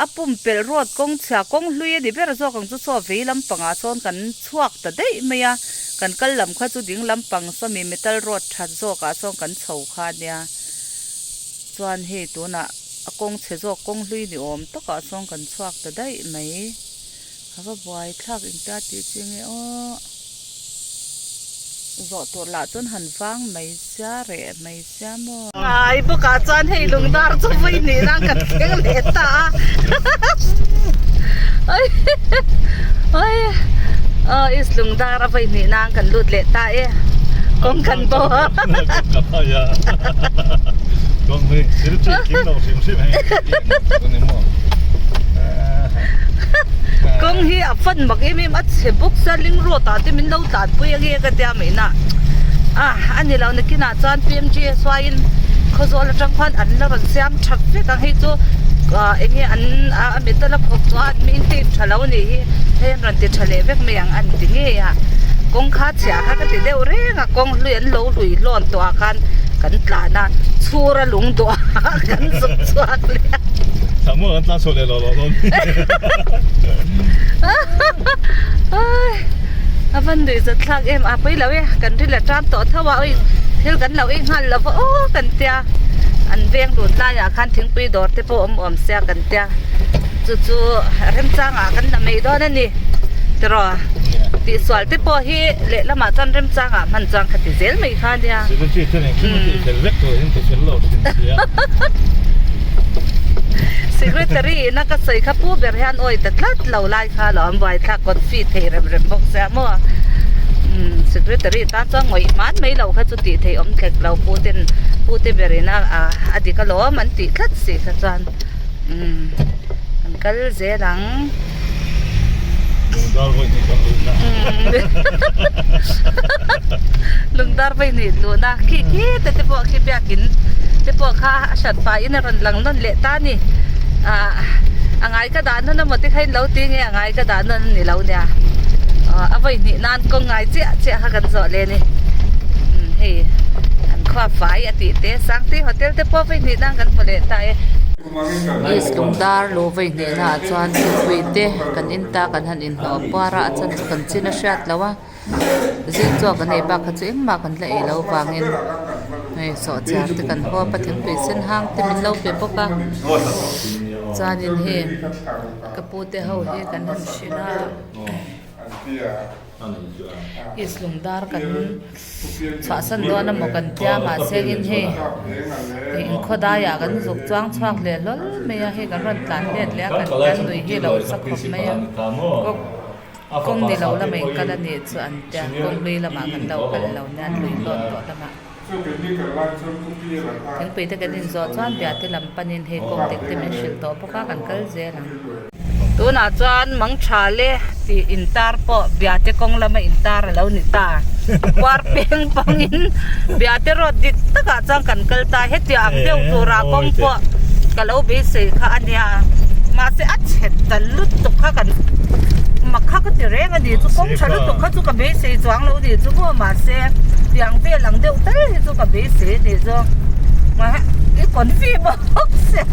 A pumpelh road kawng chhia kawng hlui a ni ber zawk ang chu saw vei lampangah sawn kan chhuak ta daih mai a, kan kal lam kha chu ding lampang sawmi metal road that zawkah sawn kan chho kha a nia. Chuan hei tunah a kawng chhe zawk kawng hlui ni awm takah sawn kan chhuak ta daih mai. A va buai thlak engtia tih chi nge aw. Zawh tur lah chuan han vang mai sia reh mai sia maw. Ngai bawk ah chuan hei lungdar chu vawi hnih nan kan thleng leh ta a oi oi aw is lungdar a vawi hnih nan kan lut leh ta e kawng kan bo a kawng hi thil chi kim lo hrim hrim hei kawng hi a fan mak em em a chhe bawk sia ling road ah te min lo tlan pui ange ka tia mai na a ani lo nakinah chuan PMGSY in Khawzawl atang khan an la rawn siam tha vek ang hei chu ah eng nge an a metal a khawp tawh a an maintain tha lo anih hi hei an rawn ti tha leh vek mai ang an ti ngei a kawng kha chhiah kha ka ti deuh reng a kawng hlui an lo hlui hlawn tawh ah khan kan tlan a chhur a lung duah a kan zuk chhuak leh a. Thla muang an tlan chhuak leh lo lo dawn. A van nuih zat thlak em a pawi lo e kan ri la tan tawh tho a oi thil kan lo ei nghal lo va aw kan tia an veng lut laiah khan thingpui dawr te pawh awm awm sia kan tia chu chu remchangah kan la mai dawn a ni tiraw tihsual te pawh hi lehlamah chuan remchangah hman chuan kha ti zel mai kha nia. Secretary ten engkim a tih fel vek tur in ti fel lo thin sia. Secretary ina ka sawi kha pu ber hian awi ta tlat lo lai kha lo an buai thlak kawt fee thei rem rem bawk sia maw umm secretary tan chuan ngawih hman mai lo kha chu tih theih awm thlek lo pu ten pu te ber ina a dik alawm an tih tlat si kha chuan umm an kal zel ang. Lungdar vawi hnih kan luhna. Lungdar vawi hnih luhna khi khi te te pawh khi biakin te pawh kha a hran pahin a rawn lang nawn leh ta a ni. Ah a ngai ka dah nawn emaw te kha in lo ti nge a ngai ka dah nawn a ni lo nia. A vawi hnih nan kawng ngai chiah chiah kha kan zawh leh a ni. Umm hei an khua fai a tih te Sangte hotel te pawh vawi hnih nan kan hmu leh ta e. East Lungdar lu vawi hnehna ah chuan thingpui te kan in ta kan han inhnawh puar a a chhan chu kan chin a hriat loh a zing chaw kan ei bak kha chu engmah kan la ei loh vangin hei sawhchiar te kan huap a thingpui sen hang te min lo pe bawk a chuanin hei ka pu te ho hi kan han hrilh a. East Lungdar kan chhuahsan dawn emaw kan tia mahse in hei inkhaw daiah kan zuk chuang chhuak leh hlawl mai a hei kan rawn tlan let leh a kan kan nui hi a lo sa khawp mai a kawng ni lo lamah in kal a nih chu an tia kawng hlui lamah kan lo kal lo nia an lui hlawt tawh lamah thingpui te kan inzawh chuan biate lam panin hei kawng dik te min hrilh tawh bawk a kan kal zel ang. Tunah chuan Mangtha le tih intar pawh Biate kawng lama intar a lo ni ta. Puar peng pangin Biate road dik takah chuan kan kal ta. Hetiang ang deuh turah kawng pawh ka lo beisei kha a nia. Mahse a chhe ta lutuk kha kan mak kha ka ti reng a ni chu. Kawng tha lutuk kha chu ka beisei chuang lo ni chu maw. Mahse tiang vel ang deuh tal hi chu ka beisei a ni chu. I confi bawk sia.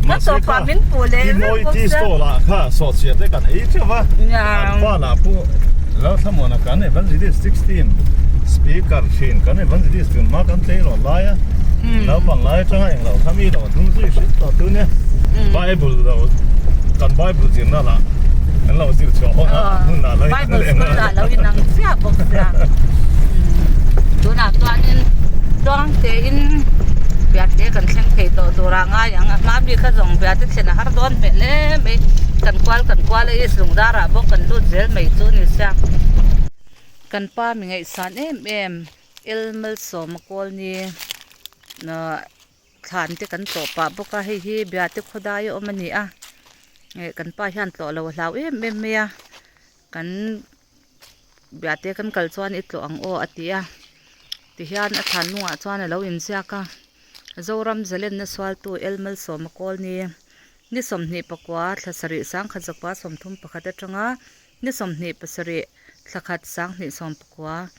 Mahse kha Timothy stall ah kha sawhchhiah te kan ei teuh va, an pa lah pawh Lalthlamuana kan Evangelist 16 speaker thin kan Evangelist tun hma kan tlei rawh lai a, naupang lai atanga englo kha mi lo hnung zui hrim tawh tu nia Bible lo kan Bible zirna lah kan lo zir chhuah hun ah hun ah lo Bible school ah lo inang chiah bawk sia. Tunah chuanin tluang tein Biate kan thleng thei tawh turah ngai ang. A hma mi kha zawng Biate thlen a har dawn hmel hle mai. Kan kual kan kual a East Lungdarah bawk kan lut zel mai chu ni sia. Kan pa mi ngaihsan em em El Malsawma Kawlni ahh thlan te kan tlawh pah bawk a hei hi Biate khawdai a awm a ni a eh kan pa hian tlawh lo a hlau em em mai a kan Biate kan kal chuan i tlawh ang aw a ti a tihian a thlan hnungah chuan a lo inziak a Zoram zalenna sualtu El Malsawma Kawlni ni 24 thla sarih 1931 atanga ni 27 thla khat 2019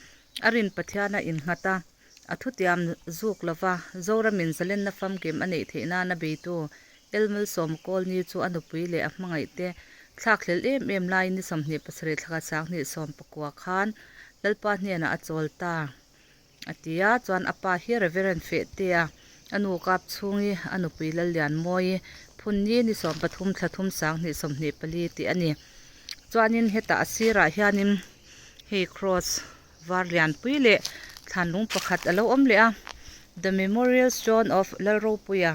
a rin Pathian a innghat a. A thutiam zuk lova Zoramin zalenna famkim a neih theih nana beitu Elmalsawm Kawlni chu a nupui leh a hmangaihte thlakhlelh em em laiin ni 27 thlakhat 2019 khan Lalpa hnenah a chawl ta a ti a, chuan a pa hi Reverend Fehtea a nu kap chhungi a nupui Lallianmawii phunni ni 13 thla thum 2024 tih a ni. Chuanin hetah a sirah hianin hei cross Var lianpui leh thlanlung pakhat a lo awm leh a, The Memorial Stone of Lalropuia,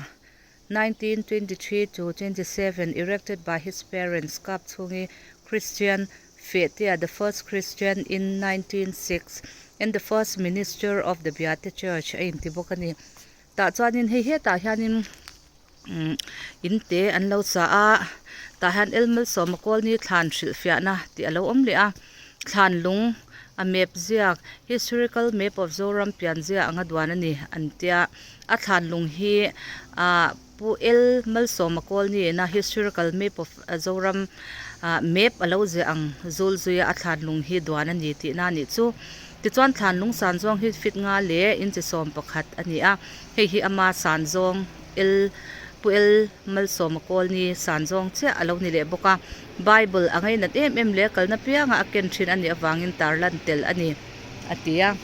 1923 to 27 erected by his parents Kap chhungi Christian Fehtea the first Christian in 1906 and the first minister of the Biate Church a inti bawk a ni. Tah chuanin hei hetah hianin umm in te an lo sa a tah hian el malsawma kawlni thlan hrilh fiahna tih a lo awm leh a thlan lung a map ziak historical map of Zoram pianzia anga duan a ni an tia a thlan lung hi ah pu el malsawma kawlni ina historical map of Zoram ah map a lo ziah ang zul zuia a thlan lung hi duan a ni tihna a nih chu tichuan thlan lung san zawng hi feet nga leh inchi 11 a ni a. Hei hi ama san zawng El Pu El Malsawma Kawlni san zawng chiah a lo ni leh bawk a, Bible a ngainat em em leh kalna pianga a ken thin a nih avangin tarlan tel a ni a ti a.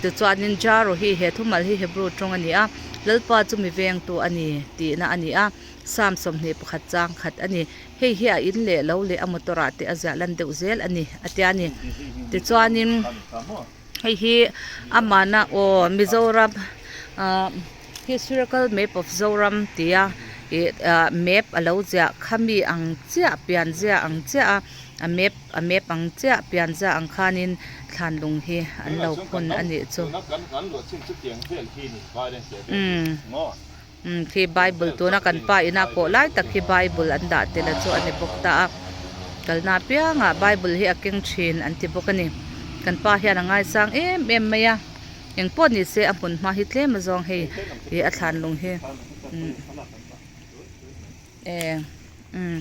Tichuanin Jaro hi he thumal hi Hebrew tawng a ni a, Lalpa chu mi vengtu a ni tihna a ni a, Psalm 21 chang khat a ni. Hei hi a in leh lo leh a motor ah te a ziah lan deuh zel a ni a tia ni. Tichuanin. Hei hi amana aw Mizoram ahh historical map of Zoram tia ih ah map a lo ziah khami ang chiah pian zia ang chiah a a map a map ang chiah pian zia ang khanin thlan lung hi an lo phun a nih chu umm umm khi bible tuna kan pa ina kawh lai tak hi bible an dah tel a chu a ni bawk ta a kalna apiangah bible hi a keng thin an ti bawk a ni kan pa hian a ngaisang em em mai a eng pawh ni se a hmun hma hi tlem azawng hei ih a thlan lung hi umm eh umm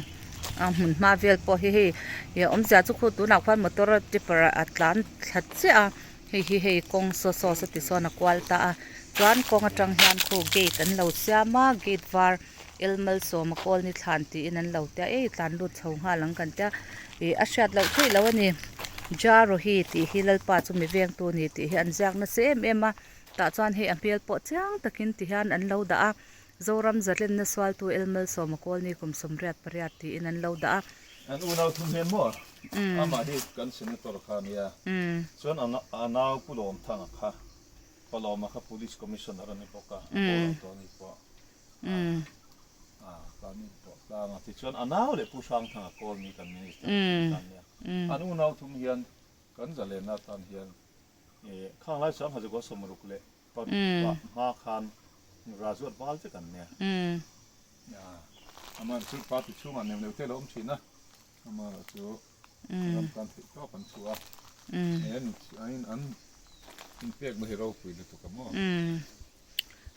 a hmun hma vel pawh hi hei ih a awmzia chu khu tunah khuan motor tipper a tlan thla chiah a. Hei hi hei kawng saw saw saw ti sawn a kual ta a chuan kawng atang hian khu gate an lo siam a gate var el malsawma kawlni thlan tiin an lo tia ei tlan lut chho nghal ang kan tia ih a hriat loh theih loh a ni Jarohi tih hi Lalpa chu mi vengtu a ni tih hi an ziak nasa em em a tah chuan hei a hmel pawh chiang takin ti hian an lo dah a Zoram zatlenna sualtu El Malsawma Kawlni kum 88 tiin an lo dah a. An unau thum hian maw? Amah hi kan senator kha a nia. Chuan a nau Pu Lawmthanga kha, Pa Lawma kha Police Commissioner a ni bawk a, a boral tawh a ni pawh. Kan in pawh tlang a. Tichuan a nau leh Pu Hrangthanga Kawlni kan minister a nia. An unau thum hian kan zalenna atan hian khang lai chuan Hazikua 66 Pa hma khan graduate val vek an nia. Amah chu party chhungah neuh neuh te lo awm thin a. Amah chu ram tan theih tawk an chhuah a. He an inpekna hi ropui lutuk a maw.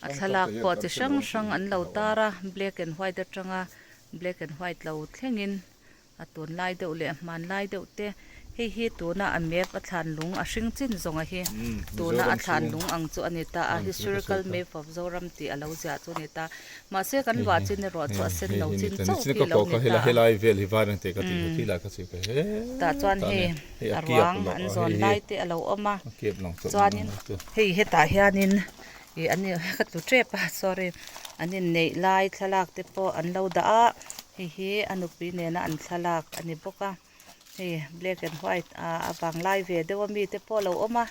A thlalak pawh chi hrang hrang an lo tar a, black and white atanga black and white lo thlengin. A tunlai deuh leh a hmanlai deuh te hei hi tuna a map a thlan lung a hring chin zawng a hi tuna a thlan lung ang chu a ni ta a historical map of Zoram tih a lo ziah chu a ni ta mahse kan luah chin erawh chu a sen lo chin chauh hi a lo ni ta a tah chuan hei a ruang an zawn lai te a lo awm a chuanin hei hetah hianin ih an ka tlu tep a sorry an inneih lai thlalak te pawh an lo dah a. Hei hi a nupui nena an thlalak a ni bawk a hei black and white ah a vang lai ve deuh a mite pawh a lo awm a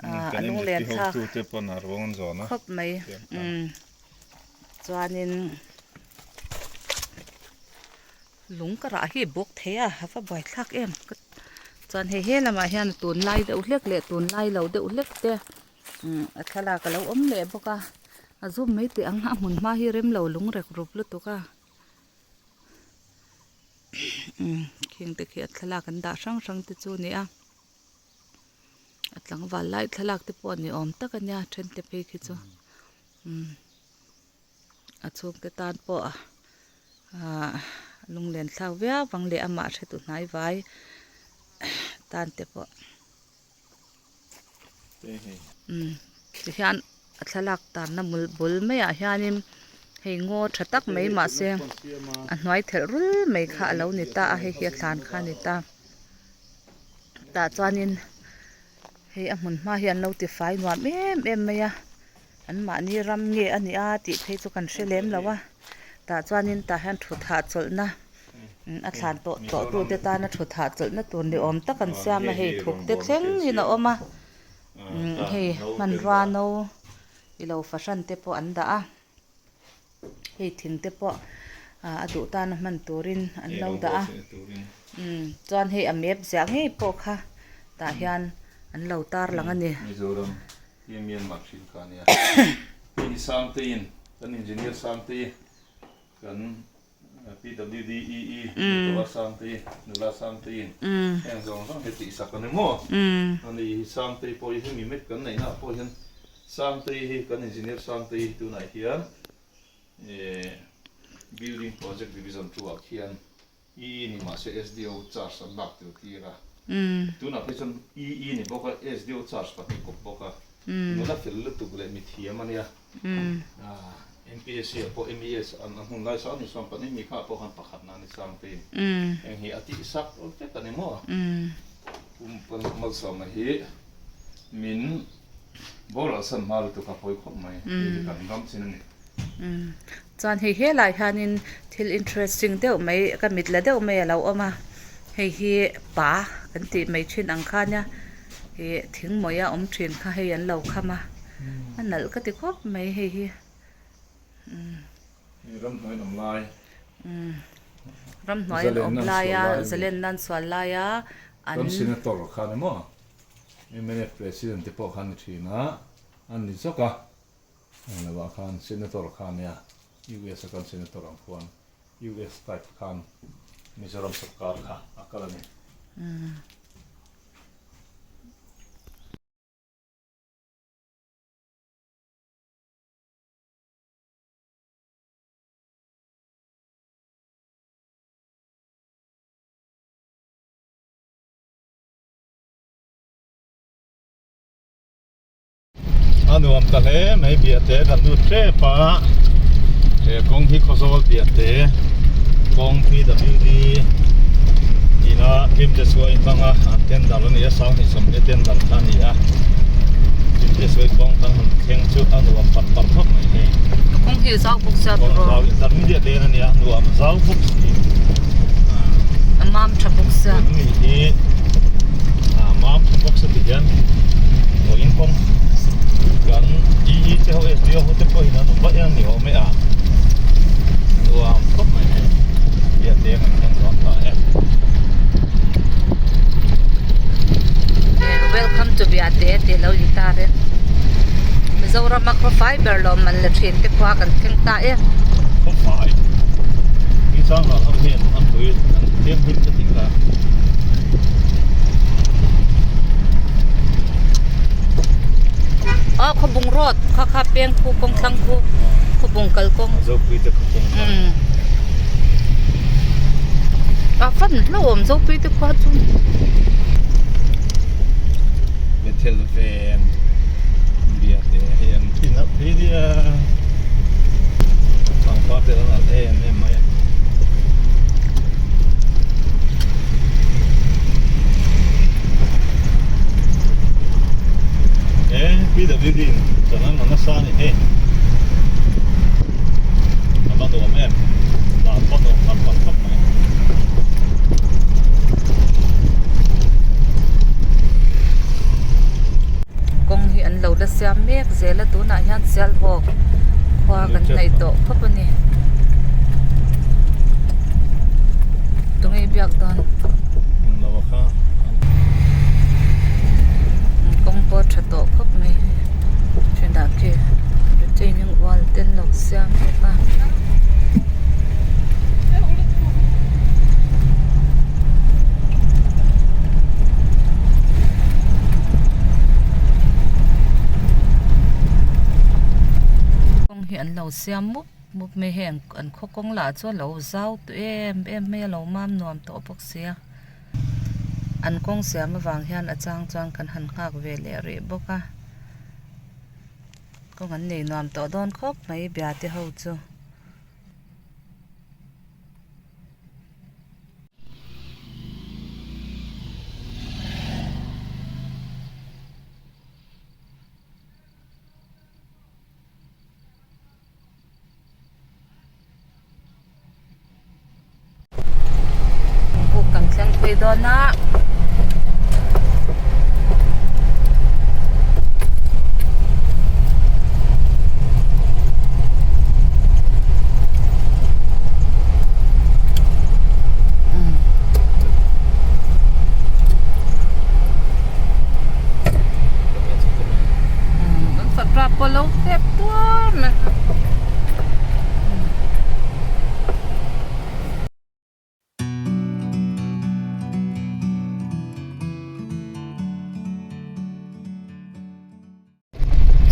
ah. A lunglen thlak khawp mai chuanin lung ka rah hi bawk thei a a va buai thlak em chuan hei he lamah hian tunlai deuh hlek leh tunlai lo deuh hlek te a thlalak a lo awm leh bawk a a zum mai teh ang a hmun hma hi rem lo lung rek rup lutuk a. Khing te khi a thlalak an dah hrang hrang te chu a ni a a tlangval lai thlalak te pawh ni awm tak a nia then te phei khi chu a chhungte tan pawh ahh lunglen thlak viau ang leh amah hre tu hnai vai tan te pawh. Tihian a thlalak tarna mul bul maiah hianin hei ngaw tha tak mai mahse a hnuai thelh rul mai kha a lo ni ta a hei hi a thlan kha a ni ta tah chuanin hei a hmun hma hi an lo tifai nuam em em mai a an mahni ram nge a nih a tih phei chu kan hre lem lo a tah chuanin tah hian thut hahchawlhna. A thlan tawh tawh tu te tana thut hahchawlhna tur ni awm tak an siam a hei thuk te thleng in a awm a hei hmanrua no ilo fahran te pawh an dah a hei thing te pawh a duh tana hman turin an lo dah a chuan hei a map ziah ngei pawh kha tah hian an lo tar lang a ni. PWDEE Nula Sangtei Nula Sangteiin heng zawng zawng hi tihsak a ni maw? Ani hi Sangtei pawh hi hemi mek kan neihna ah pawh hian Sangtei hi kan Engineer Sangtei hi tunah hian Building Project Division 2 ah khian EE ni mahse SDO charge an lak tel tir a, tunah phei chuan EE ni bawk a SDO charge pahnih kawp bawk a, nula fel lutuk leh mithiam a nia. MPSC ah pawh MES an a hmun lai sang ni chuan pahnih mi kha pawh khan pakhat na ni sang te in eng hi a tih sak vek a ni maw kum malsawmna hi min boral san hma lutuk a pawi khawp mai hei hi kan ram chin a ni. Chuan hei helai hianin thil interesting deuh mai ka mit la deuh mai a lo awm a hei hi pa kan tih mai thin ang kha nia ih thing mawia awm thin kha hei an lo kham a. A nalh ka ti khawp mai hei hi umm. Ramhnuai an awm lai. Umm ramhnuai an awm lai a zalen nan sual lai a an. Ram senator kha ni maw MNF president te pawh kha ni thin a an ni zawk a englo ah khan senator kha nia US a kan senator ang khuan US type khan Mizoram sorkar kha a kal a ni. Umm. A nuam ta hle mai biate kan lut tep a he kawng hi Khawzawl biate kawng PWD ina Kim te chu a inhmang a an tender a ni a sanghnih sawmhnih tender kha a ni a Kim te chu kawng kan han thleng chu a nuam par par khawp mai hei kawng hi zau bawk sia kawng zau intermediate lane a nia nuam zau bawk si a mam tha bawk sia mi hi a mam tha bawk sia ti hian vawiin kawng kan EE te ho SDO ho te pawhin an awm vaih a ni awm e a nuam khawp mai hei biate kan thleng dawn ta e. Welcome to Biate tih lo in tar e Mizoram a khawfai ber lawm man la thin te khua kan thleng ta e. Khawfai tui chang ral ho hian an tui an tlem hlim ka tih kha. Aw khawbung road kha kha peng khu kawng thlang khu khawbung kal kawng. Zopui te khaw kawng kha. A fan hlauhawm Zopui te khua chu. Bethel ven biate hei an in a phei nia pangpar te an alh em em mai a. E PWD in chan an la nasa a ni hei a va nuam em dan pawh nuam par par khawp mai. Kawng hi. mek zel a tunah hian Sialhawk khua kan hnaih tawh khawp a ni. Tunge i biak dawn? Kawng pawh a tha tawh khawp mai thenah khi retaining wall te an lo siam bawk a. Kawng hi an lo siam mup mup mai heng an khaw kawng lah chu a lo zau tawh em em mai a lo mam nuam tawh bawk sia an kawng siam avang hian a chang chuan kan han nghak ve leh rih bawk a kawng an nei nuam tawh dawn khawp mai biate ho chu. Puk kan thleng pui dawn a.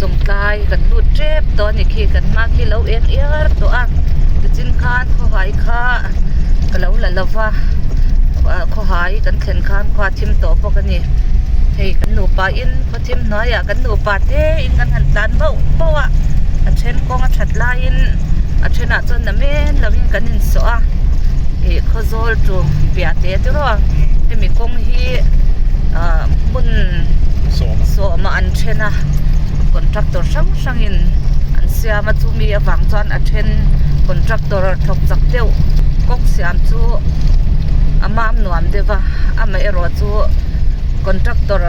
Chawngtlai kan lut tep tawh a ni khi kan hma khi lo eng iar tawh a tichin khan khawhai kha ka lo la lo va khawhai kan thlen khan khua thim tawh bawk a ni hei kan nupa in khaw thim hnuaiah kan nupa te in kan han tlan bauh bauh a a then kawng a that laiin a thenah chuan na men lovin kan insawh a ih khawzawl chu piah teh te rawh hemi kawng hi ah hmun sawm a an then a contractor hrang hrang in an siam a chumi avang chuan a then contractor thawk chak deuh kawng siam chu a mam nuam deuh va amaherawh chu contractor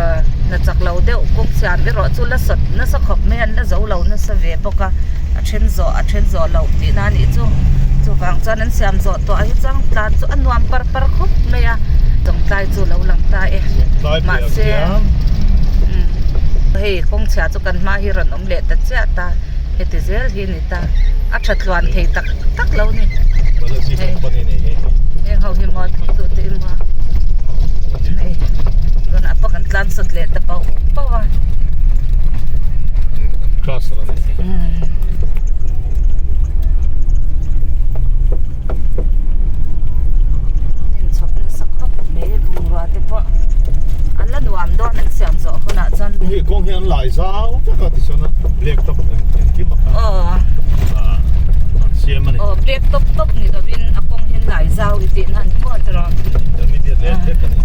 hna chak lo deuh kawng siam erawh chu la sawt nasa khawp mai a an la zo lo nasa ve bawk a a then zawh a then zawh loh tihna a nih chu chuvang chuan an siam zawh tawh ah hi chuan tlan chu a nuam par par khawp mai a chawngtlai chu lo lang ta e mahse hei kawng chhia chu kan hma hi rawn awm leh ta chiah ta heti zel hi a ni ta a tha tluan thei tak tak lo ni hei heng ho hi maw thawk tu te emaw hei tunah pawh kan tlan sawt leh ta pauh pauh a. Inchhawp nasa khawp mai bungrua te pawh an la nuam dawn an siam zawh hunah chuan Hei kawng hi an lai zau vek a tichuan a black top engkim a kha an siam a ni. Aw black top top ni lovin a kawng hi an lai zau i tih na a ni maw tiraw. Intermediate leh hlek a ni.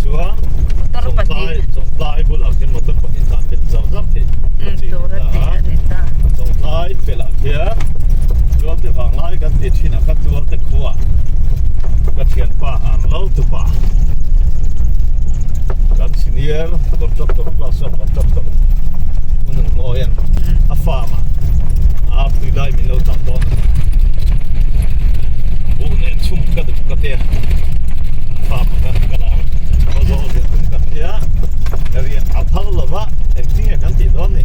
Chuan Motor pahnih. Chawngtlai bulah khian motor pahnih tlan pel zar zar thei Tur a ti a ni ta. Chawngtlai pelah khian Tualte vanglai kan ti thin a kha Tualte khua ka thianpa ang lo tupa kan senior contractor class a contractor hun an ngawi ang a farm ah a tui lai min lo dah dawn a ni. Buh nen chhum ka duh ka tia a farm ah khan ka la ang khaw zawh ziah tum ka tia riah a phal lo va engtin nge kan tih dawn ni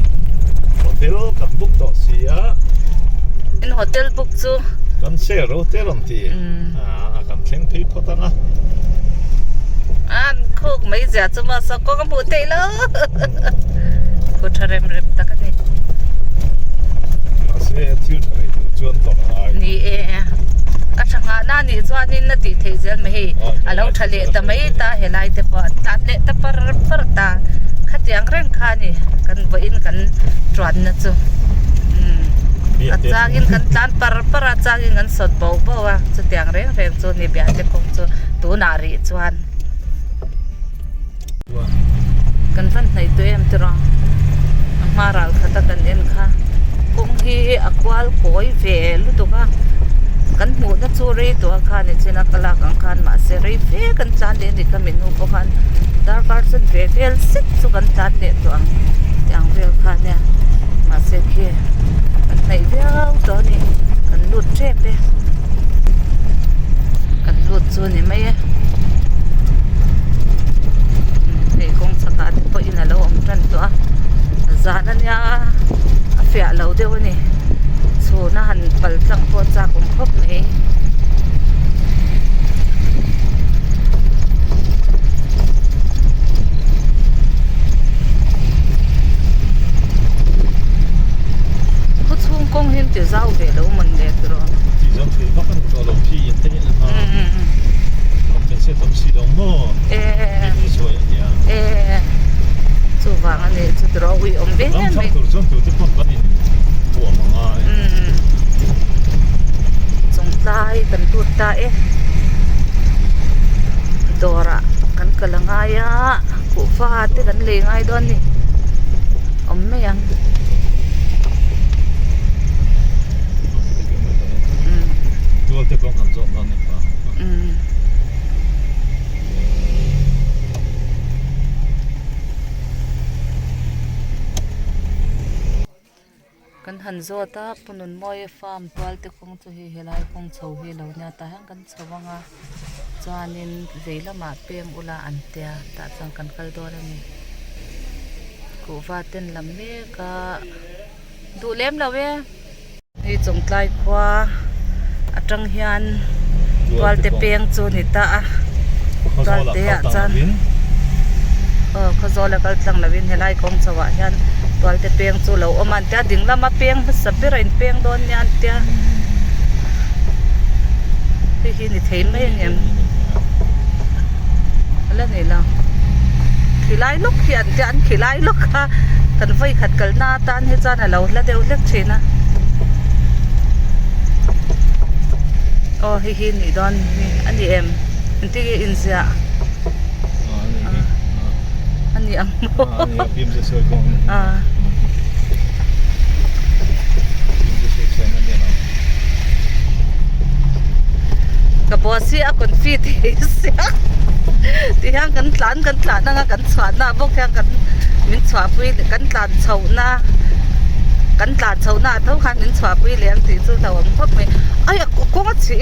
hotel kan book tawh si a. In hotel book chu. Kan share hotel an ti a kan thleng phei phawt ang a. An khuk mai zia chu maw saw kawng a hmuh theih lo khu tha rem rem tak a ni. Mahse thil tha rei tur chuan tawrh a ngai. Ni e a tha nghah na nih chuanin a tih theih zel mai hei a lo tha leh ta mai ta helai te pawh a tlan leh ta par par ta khatiang reng kha a ni kan vawiin kan tuan na chu a changin kan tlan par par a changin kan sawt bo bo a chutiang reng reng chu ni biate kawng chu tunah rih chuan. Kan van hnaih tawh em tiraw a hma ral khat a kan en kha kawng hi a kual kawi ve lutuk a kan hmuh na chu rei tawh a khan nichin a ka lak ang khan mahse rei fe kan tlan leh a ni kha minu pawh khan darkar chuan ve vel zet chu kan tlan leh tawh ang. Tiang vel kha nia mahse khi kan hnaih viau tawh a ni kan lut tep e kan lut chu a ni mai e hei kawng chhakah te pawh in a lo awm tan tawh a zan a nia a fiah lo deuh a ni chhun a han pal tlang pawh a chak awm khawp mai. Khaw chhung kawng hi an ti zau ve lo mawn le tiraw. Ti zau thei vak a ni tawh lo khi in te hian a compensate awm si lo maw mi sawi a nia. E chuvang a nih chu tiraw ui awm ve mai. Ram chhak tur chuan tute pawn kan in huam a ngai. Chawngtlai kan lut ta e. Dawrah kan kal a ngai a kuhva te kan lei ngai dawn a ni awm mai ang. Kan han zawt a Pu Nunmawia farm tual te kawng chu hei helai kawng chho hi a lo nia tah hian kan chho ang a chuanin vei lamah peng ula an tia tah chuan kan kal dawn a ni kuhva ten lam mek a duh lem lo e. Hei Chawngtlai khua atang hian Tualte peng chu ni ta a Tualte ah chuan aw Khawzawl a kal tlang lovin helai kawng chho ah hian Tualte peng chu lo awm a an tia ding lama peng hmasa ber a inpeng dawn nia an tia hei hi ni thei mai ang em a la ni lo khilai lawk hi an tia an khilai lawk a kan vawikhat kalna atan hi chuan a lo hla deuh hlek thin a aw hei hi nih dawn hi a ni em engtin nge inziah a ni ang maw a. Ka boss hi a confi thei sia ti hian kan tlan kan tlan anga kan chhuahna ah bawk hian kan min chhuahpui kan tlan chhohna kan tlan chhohna ah tho khan min chhuahpui leh ang tih chu hlauhawm khawp mai ai a kawng a chhe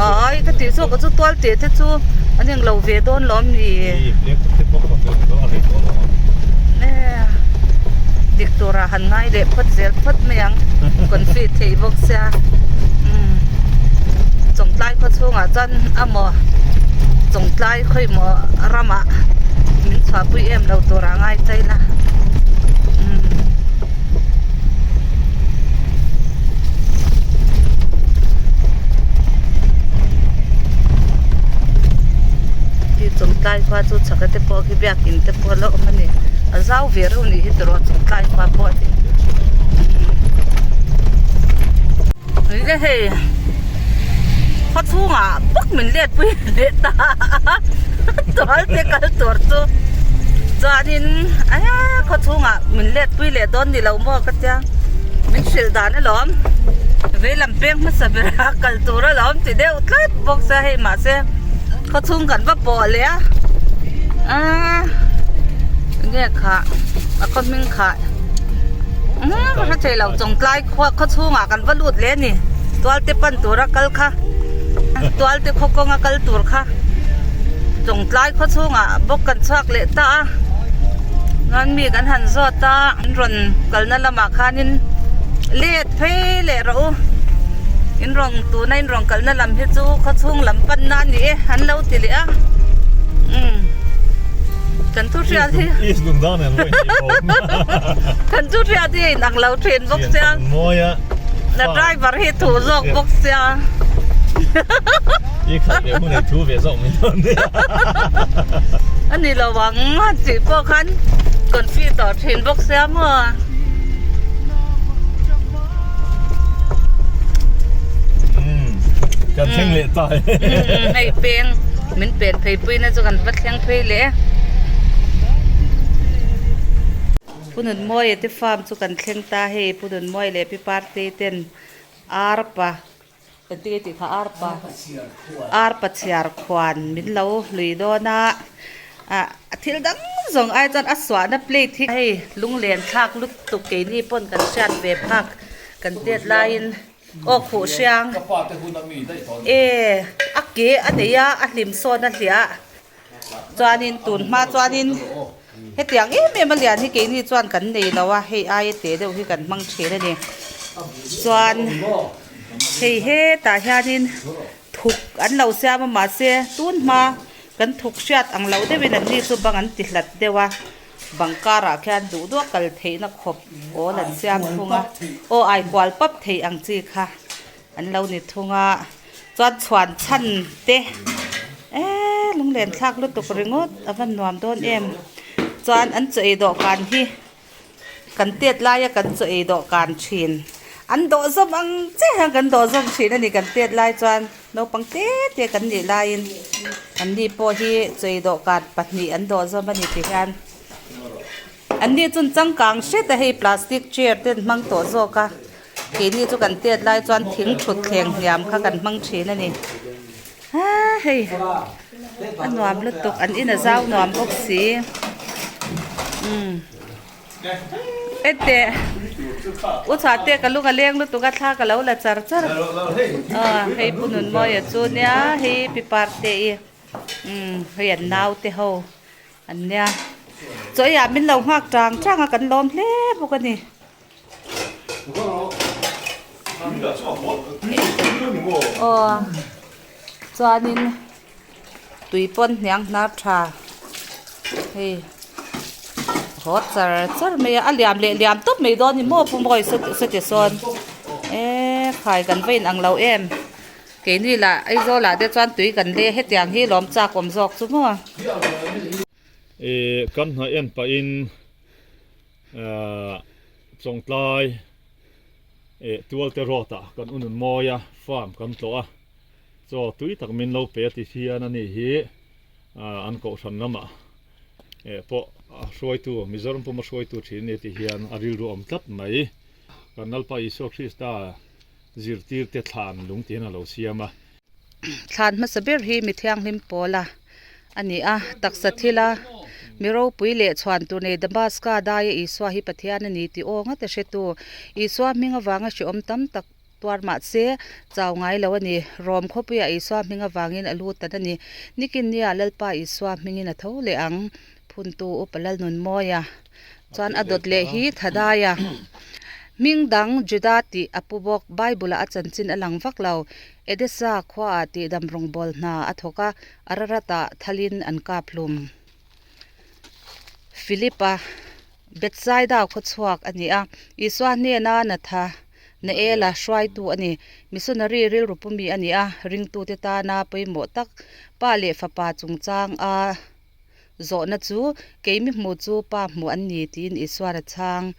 ai ka tih zawk chu tual teh te chu an englo ve dawn lawm ni dik turah han ngai leh phawt zel phawt mai ang confi theih bawk sia umm Chawngtlai khaw chhungah chuan a maw Chawngtlai khawi maw ramah min chhuahpui em lo turah ngai chai la umm. Khi Chawngtlai khua chu chhaka te pawh khi biakin te pawh a la awm a ni a zau ve reuh nih hi tiraw Chawngtlai khua pawh hi eng hei khaw chhungah bawk min let pui leh ta a tual te kal tur chu chuanin khaw chhungah min let pui leh dawn ni lo maw ka tia min hrilh dan alawm veilam peng hmasa bera kal tur alawm ti deuh tlat bawk sia hei mahse khaw chhung kan va pawh leh a aaa enge khah a khaw hming khah umm ka hre thei lo Chawngtlai khua khaw chhungah kan va lut leh a ni tualte pan tura kal kha tualte khaw kawnga kal tur kha Chawngtlai khaw chhungah bawk kan chhuak leh ta a chuan mi kan han zawt a an rawn kalna lamah khanin let phei leh rawh u in rawn tuna in rawn kalna lam hi chu khaw chhung lam panna a ni e an lo ti leh a umm kan thu hriat hi kan thu hriat hi a inang lo thin bawk sia na driver hi thu zawk bawk sia a ni lo ang tih pawh khan confi tawh thin bawk sia maw. Kan thleng leh ta e. Hei peng min pen phei pui na chu kan va thleng phei leh e. Pu Nunmawia te farm chu kan thleng ta hei Pu Nunmawia leh Pi Partei ten arpa engtin nge tih kha arpa arpa chhiar khuan min lo hlui dawn a ah thil dang zawng ai chuan a suahna plate hi hei lunglen thlak lutuk keini pawn kan hriat ve phak kan tet laiin aw khuh hriang e a ke a nei a a hlim sawn a hliah chuanin tun hma chuanin hetiang em em a lian hi keini chuan kan nei lo a hei aia te deuh hi kan hmang thin a ni chuan hei hetah hianin thuk an lo siam a mahse tun hma kan thuk hriat ang loh deuhin an ni chu bang an ti hlat deuh a bang karah khian duh duh a kal theihna khawp awl an siam thung a aw ai kual pap theih ang chi kha. An lo ni thung a, chuan chhuan chhan te eee lunglen thlak lutuk ringawt a va nuam dawn em. Chuan an chaw ei dawhkan hi kan tet laia kan chaw ei dawhkan thin an dawh zawm ang chiah hian kan dawh zawm thin a ni kan tet lai chuan naupang te te kan nih laiin an ni pawh hi chaw ei dawhkan pahnih an dawh zawm a ni ti hian an ni chu changkang hret a hei plastic chair te an hmang tawh zawk a. Keini chu kan tet lai chuan thing thut thleng hniam kha kan hmang thin a ni. Haa hei a nuam lutuk an in a zau nuam bawk si. Umm enteh u chhuah te ka lung a leng lutuk a thla ka lo la char char a hei pu Nunmawia chu nia hei pi Parte i umm hei an naute ho an nia chaw eiah min lo nghak tang tang a kan lawm hle bawk a ni. Aw chuanin tui pawn hniang hnar tha hei haw char char mai a a liam leh liam tawp mai dawn ni maw pu mawi sawti sawn eee khai kan va inang lo em keini lah Aizawl ah te chuan tui kan le hetiang hi lawm chak awm zawk chu maw. Ih kan hna en pahin. Chawngtlai eh Tualte road ah kan unun mawi a farm kan tlawh a chaw tui tak min lo pe a ti hian a ni hi an kohhran lamah eh pawh a hruaitu Mizoram puma hruaitu thin a ni ti hian a rilru awm tlat mai kan Lalpa Isua Krista zirtir te thlan lung tiin a lo siam a. Thlan hmasa ber hi mi thianghlim pawla a ni a, taksa thila mi ropui leh chhuan tur nei Damaska daia Isua hi Pathian a ni tih aw ngata hretu Isua hming avanga hrehawm tam tak tuar mahse chau ngai lo a ni. Rom khawpuiah Isua hming avangin a lut tan a ni. Nikin nia Lalpa Isua hmingin a tho leh ang. Phuntu Upa Lalnunmawia chuan a dawt leh hi Thadaia hming dang Juda tih a pu bawk. Bible-ah a chanchin a lang vak lo. Edessa khuaah tihdam rawngbâwl hna a thawk a, Ararat-ah thalin an kap hlum. Philip-a Bethsaida khaw chhuak a ni a, Isua hnena Natha Naela hruaitu a ni. Missionary rilru pumi a ni a, ringtute tana pawimawh tak Pa leh Fapa chungchang a Zawhna chu, Keimi hmu chu Pa hmu an ni, tiin Isuan a chhang.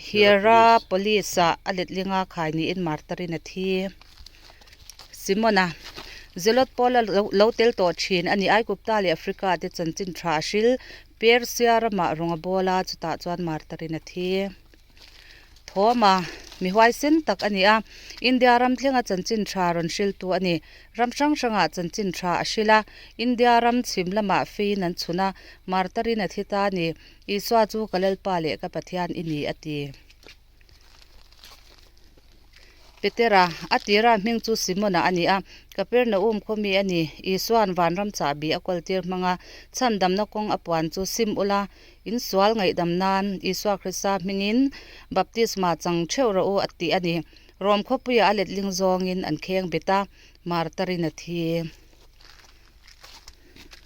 Hierapolis-ah a letlinga khai niin martarin a thi. Simona, Zelot Paula lo tel tawh thin a ni. Aigupta leh Africa te chanchin tha a hril. Persia ramah rawng a bawl a, chutah chuan martarin a thi. Thawma, mi huaisen tak a ni a, India ram thlenga chanchin tha rawn hriltu a ni. Ram hrang hrangah chanchin tha a hril a, India ram chhim lamah feiin an chhun a, martarin a thi ta a ni. Isua chu ka Lalpa leh ka Pathian i ni a ti. Petera, a tira hming chu Simona a ni a, Kapernaum khaw mi a ni. Isua'n vanram chahbi a kawltir hmang a, chhandamna kawng a puan chu sim ula, insual ngaihdam nan Isua Krista hmingin baptisma chang theuh rawh u a ti a ni. Rom khawpuiah a letling zawngin an kheng bet a, martarin a thi.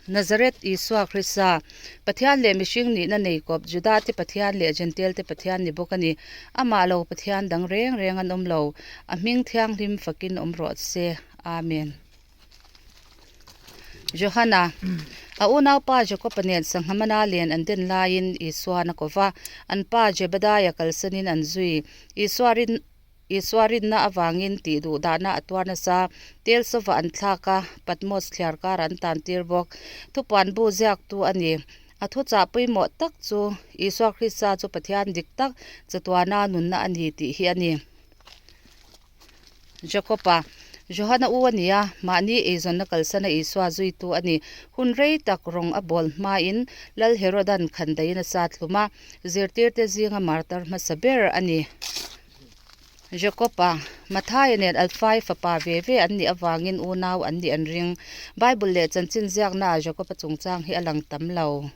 Nazareth Isua Krista, Pathian leh mihring nihna nei kawp, Judate Pathian leh Jentail-te Pathian ni bawk a ni. Amah lo Pathian dang reng reng an awm lo. A hming thianghlim fakin awm rawh se. Amen. Johana, A unaupa Jakoba nen Sanghamana len an den laiin Isuan a ko va, an pa Jebediah kalsanin an zui. Isua rin. Isua rinna avangin tih duh dahna a tuar nasa. Tel sova an thlak a, Patmos thliar kar an tan tir bawk. Thupuan bu ziaktu a ni. A thuchah pawimawh tak chu Isua Krista chu Pathian dik tak chatuana nunna a ni tih hi a ni. Jakob-a. Johana u a ni a, mahni eizawnna kalsana Isua zuitu a ni. Hun rei tak rawng a bawl hmain Lal Herodan khandaiin a sa thlum a, zirtirte zinga martar hmasa ber a ni. Jakob-a, Mathaia nen Alfai fapa ve ve an nih avangin unau an nih an ring. Bible leh chanchin ziaknaah Jakob-a chungchang hi a lang tam lo.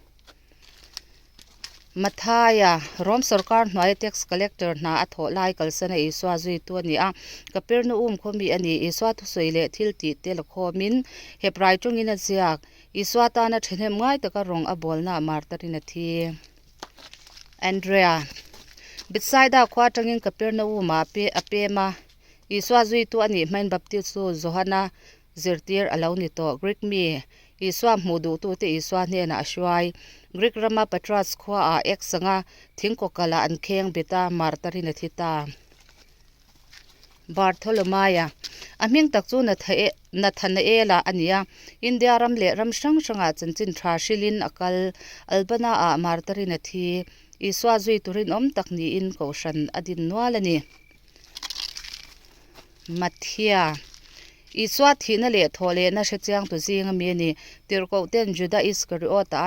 Mathaia, Rom sorkar hnuaia tax collector hna a thawh lai kalsana Isua zuitu a ni a. Kapernaum khaw mi a ni. Isua thusawi leh thil tih te la khawmin Hebrai tawngin a ziak. Isua tana thahnem ngai taka rawng a bawlnaah martarin a thi. Andrea, Bethsaida khua atangin Kapernaum-ah a pem a. Isua zuitu a nih hmain Baptistu Johana zirtir a lo ni tawh. Greek mi, Isua hmuh duhtute Isua hnenah a hruai. Greek rama Patras khuaah ek sanga thingkawkalah an kheng bet a, martarin a thi ta. Bartholomaia, A hming tak chu Nathanaela a ni a, India ram leh ram hrang hrangah chanchin tha hrilhin a kal. Albana-ah martarin a thi. Isua zui turin awm tak niin Kohhran a din nual a ni. Matthia, Isua thihna leh thawhlehna hre chiangtu zinga mi a ni. Tirhkohten Juda Iskariot-a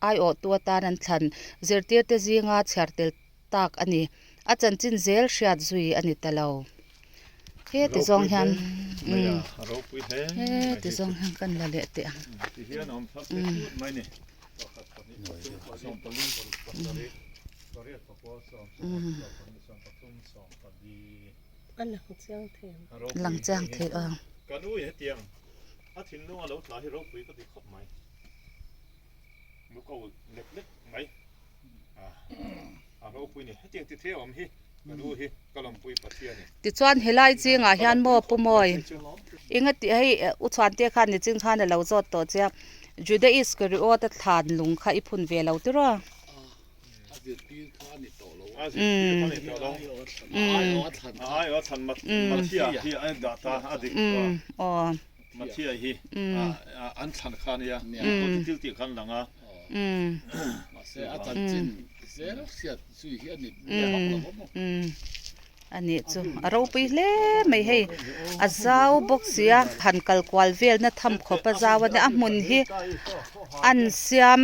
aiawhtu atan an thlan zirtirte zinga chhiar tel tak a ni. A chanchin zel hriat zui a ni ta lo. Heti zawng hian heti zawng hian kan la leh teh ang. Lang chiang thei ang. Tichuan helai chingah hian maw Pu Mawi enga tih hei u chhuante khan niching khan a lo zawt tawh che a Juda Iskariot a thlan lung kha i phun ve lo tiraw? A nih chu a ropui hle mai hei a zau bawk si a han kal kual velna tham khawp a zau a nia a hmun hi an siam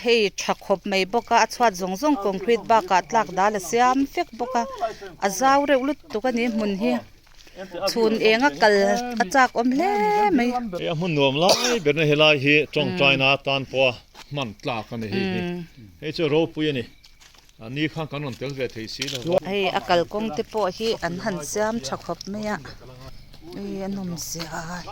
hei tha khawp mai bawk a a chhuat zawng zawng concrete bakah tlak dal a siam vek bawk a a zau reuh lutuk a ni hmun hi. Chhun eng a kal a chak awm hle mai. Hei a hmun nuam lai berna helai hi tawngtaina tan pawha hman tlak a ni hei hi. Hei chu ropui a ni. A ni khan kan rawn tel ve thei si lo va. Hei a kalkawng te pawh hi an han siam tha khawp mai a, hei a nawm zia hi.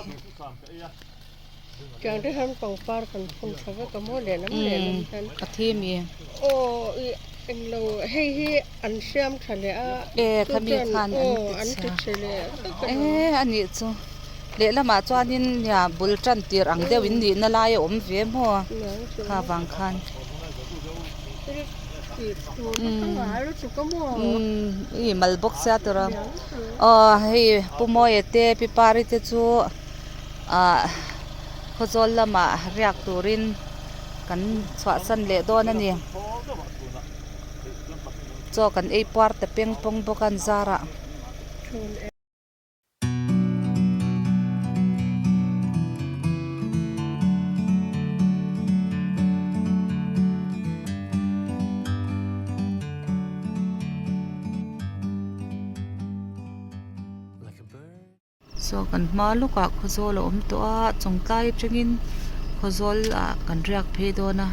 Tiang te hian pangpar kan phun tha vek a maw lehlam lehlam hian. A thi mi. Aw i englo hei hi an hriam tha leh a. E khami khan an ti chhe leh vek a. E a nih chu lehlamah chuanin nia bul tan tir ang deuh in nihna lai a awm ve maw kha vang khan. I mal bawk sia tura aw hei Pu Mawia te Pi Pari te chu. ah khawzawl lamah riak turin kan chhuahsan leh dawn a ni chaw kan ei puar ta peng pawng bawk a an zarah. Saw kan hma lawkah khawzawl a awm tawh a chawngtlai atangin khawzawl ah kan riak phei dawn a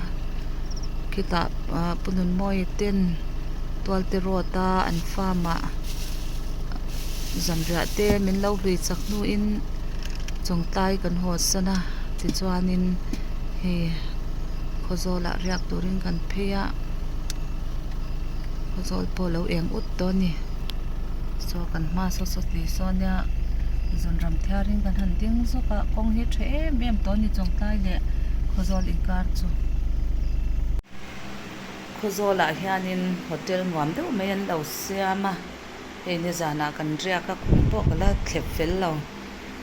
khitah ah pu Nunmawia ten tualte road a an farm ah zanriah te min lo hlui chak hnuin chawngtlai kan haw san a tichuanin hei khawzawl ah riak turin kan phei a khawzawl pawh a lo eng ut tawh a ni. Saw kan hma saw saw tih saw nia zunram thiarin kan han ding zawk a kawng hi tha em em tawh a ni chawngtlai leh khawzawl inkar chu. Khawzawlah hianin hotel nuam deuh mai an lo siam a hei nizanah kan riak a khum pawh ka la thlep fel lo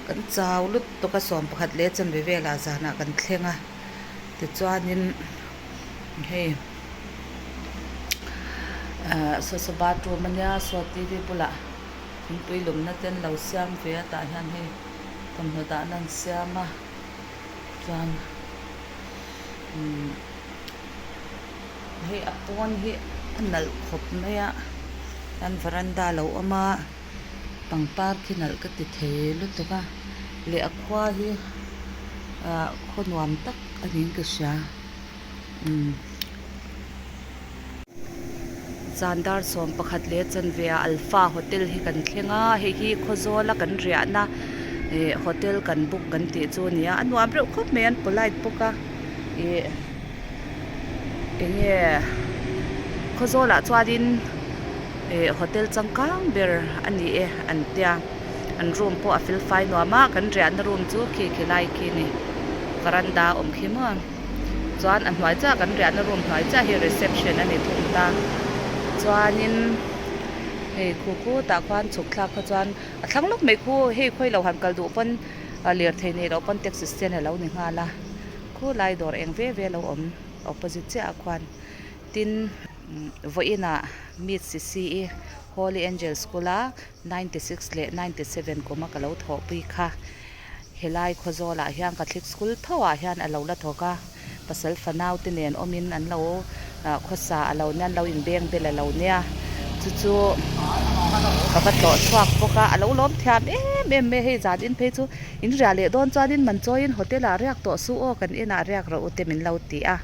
kan chau lutuk a 11 leh chanve velah zanah kan thleng a tichuanin hei. Ahh saw saw bathroom a nia saw t v bulah. Thingpui lumna te an lo siam ve a tah hian hei thawmhnaw dahna an siam a chuan umm hei a pawn hi a nalh khawp mai a chuan varanda a lo awm a pangpar khi nalh ka ti thei lutuk a leh a khua hi ah khaw nuam tak a niin ka hria umm. Zan dar 11 leh chanve ah Alpha Hotel hi kan thleng a hei hi Khawzawl a kan riahna ih hotel kan book kan tih chu a ni a a nuam reuh khawp mai an polite bawk a ih eng nge Khawzawl ah chuanin ih hotel changkang ber a ni e an tia an room pawh a fel fai nuam a kan riahna room chu khi khi lai khi a ni varanda a awm khi maw. Chuan a hnuai chiah kan riahna room hnuai chiah hi reception a ni thung ta chuanin hei khu khutah khuan chhuk thlak kha chuan a thlang lawk mai khu hei khawi lo han kal duh pawn lirthei nei loh pawn taxi stand a lo ni nghal a khulai dawr eng ve ve a lo awm opposite chiah ah khuan tin vawiinah meet C_C_E Holy Angel school a 96 leh 97 kuma ka lo thawhpui kha. Helai Khawzawlah hian Catholic School tho ah hian a lo la thawk a, pasal fanau te nen awmin an lo khawsa a lo nia, an lo inbeng bel a lo nia, chu chu ka va tlawh chhuak bawk a, a lo lawm thiam em em mai a, hei zan in phei chu in riah leh dawn chuanin man chawiin hotel ah riak tawh suh aw kan inah riak rawh u te min lo ti a,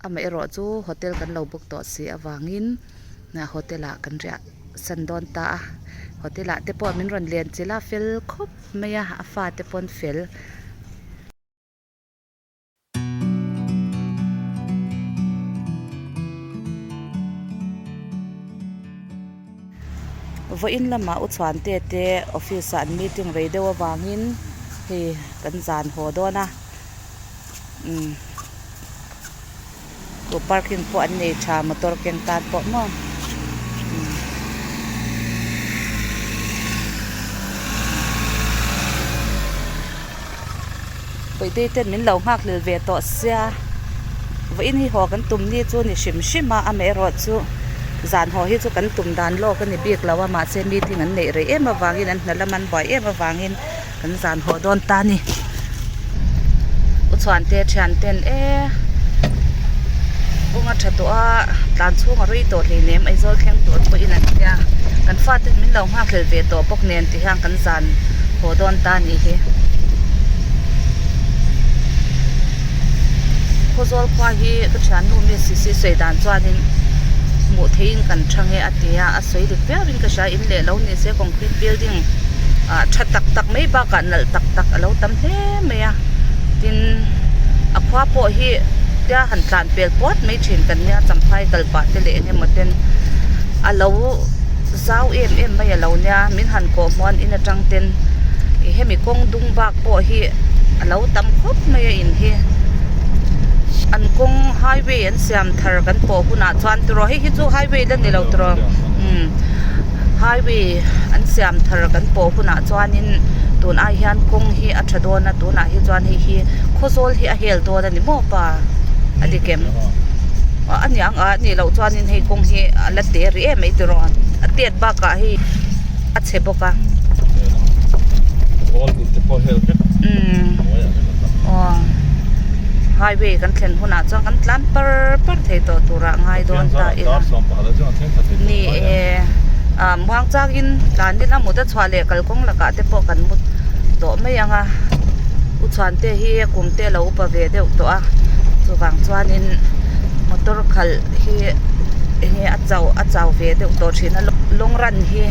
amaherawh chu hotel kan lo book tawh si avangin hotel ah kan riah san dawn ta a, hotel ah te pawh min rawn len chilh a fel khawp. Mai a, a fate pawn fel. Vawiin lamah U Chhuante te office ah an meeting rei deuh avangin hei kan zan haw dawn a, umm parking pawh an nei tha motor keng tan pawh maw. Puitei ten min lo nghak hlel ve tawh sia vawiin hi haw kan tum ni chu ni hrim hrim a amaherawh chu zan haw hi chu kan tum dan lawk a ni bik lo a mahse meeting an neih rei em avangin an hna lam an buai em avangin kan zan haw dawn ta a ni u chhuan te thian ten e kawng a tha tawh a tlan chhung a rei tawh hleinem Aizawl thleng tur pawhin an tia kan fate min lo nghak hlel ve tawh bawk nen ti hian kan zan haw dawn ta a nih hi Khawzawl khua hi ka thiannu mi sisi sawi dan chuanin hmuh theihin kan thang e a ti a a sawi dik viauin ka hria in leh lo ni se concrete building ah tha tak tak mai bakah nalh tak tak a lo tam hle mai a tin a khua pawh hi tia han tlan pel puat mai thin kan nia champhai kal pah te leh eng emaw ten a lo zau em em mai a lo nia min han kawh hmuan in atang ten ih hemi kawng dung bak pawh hi a lo tam khawp mai a in hi an kawng highway an siam thar kan pawh hunah chuan tiraw hei hi chu highway la ni lo tiraw umm highway an siam thar kan pawh hunah chuanin tun ai hian kawng hi a tha dawn a tunah hi chuan hei hi khawzawl hi a hel dawn a ni maw pa a dik em a niang a nih loh chuanin hei kawng hi a la te rih em mai tiraw a tet bakah hei a chhe bawk a umm aw highway kan thlen hunah chuan kan tlan par par thei tawh turah ngai dawn ta ila ni e ah muang changin tlan ila mut a chhuah leh kalkawng lakah te pawh kan mut tawh mai ang a u chhuante hi kum te a lo upa ve deuh tawh a chuvang chuanin motor khalh hi enge a chau a chau ve deuh tawh thin a long run hi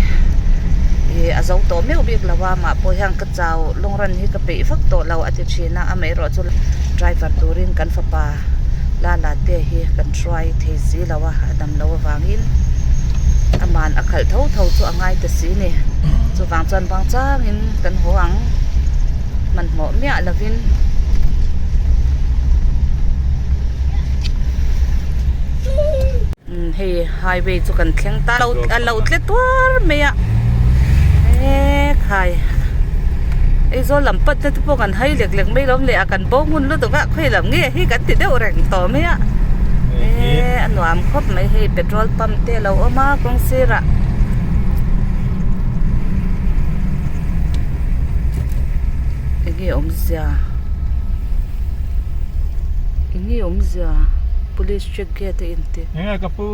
ih a zo tawh meuh bik lo a mah pawh hian ka chau long run hi ka peih vak tawh lo a ti thin a amaherawh chu driver turin kan fapa lala te hi kan hruai thei si lo a a dam loh avangin aman a khalh tho tho chu a ngai ta si ni chuvang chuan bang changin kan haw ang hmanhmawh miah lovin. Umm hei highway chu kan thleng ta a lo tle tuar mai a ekhai Aizawl lam pat te pawh kan hai lek lek mai lawm le a kan bo hmun lutuk a khawi lam nge hi kan ti deuh reng tawh mai a e a nuam khawp mai hei petrol pump te a lo awm a kawng sirah. Enge awmzia enge awmzia police check gate a inti. Enge ka pu.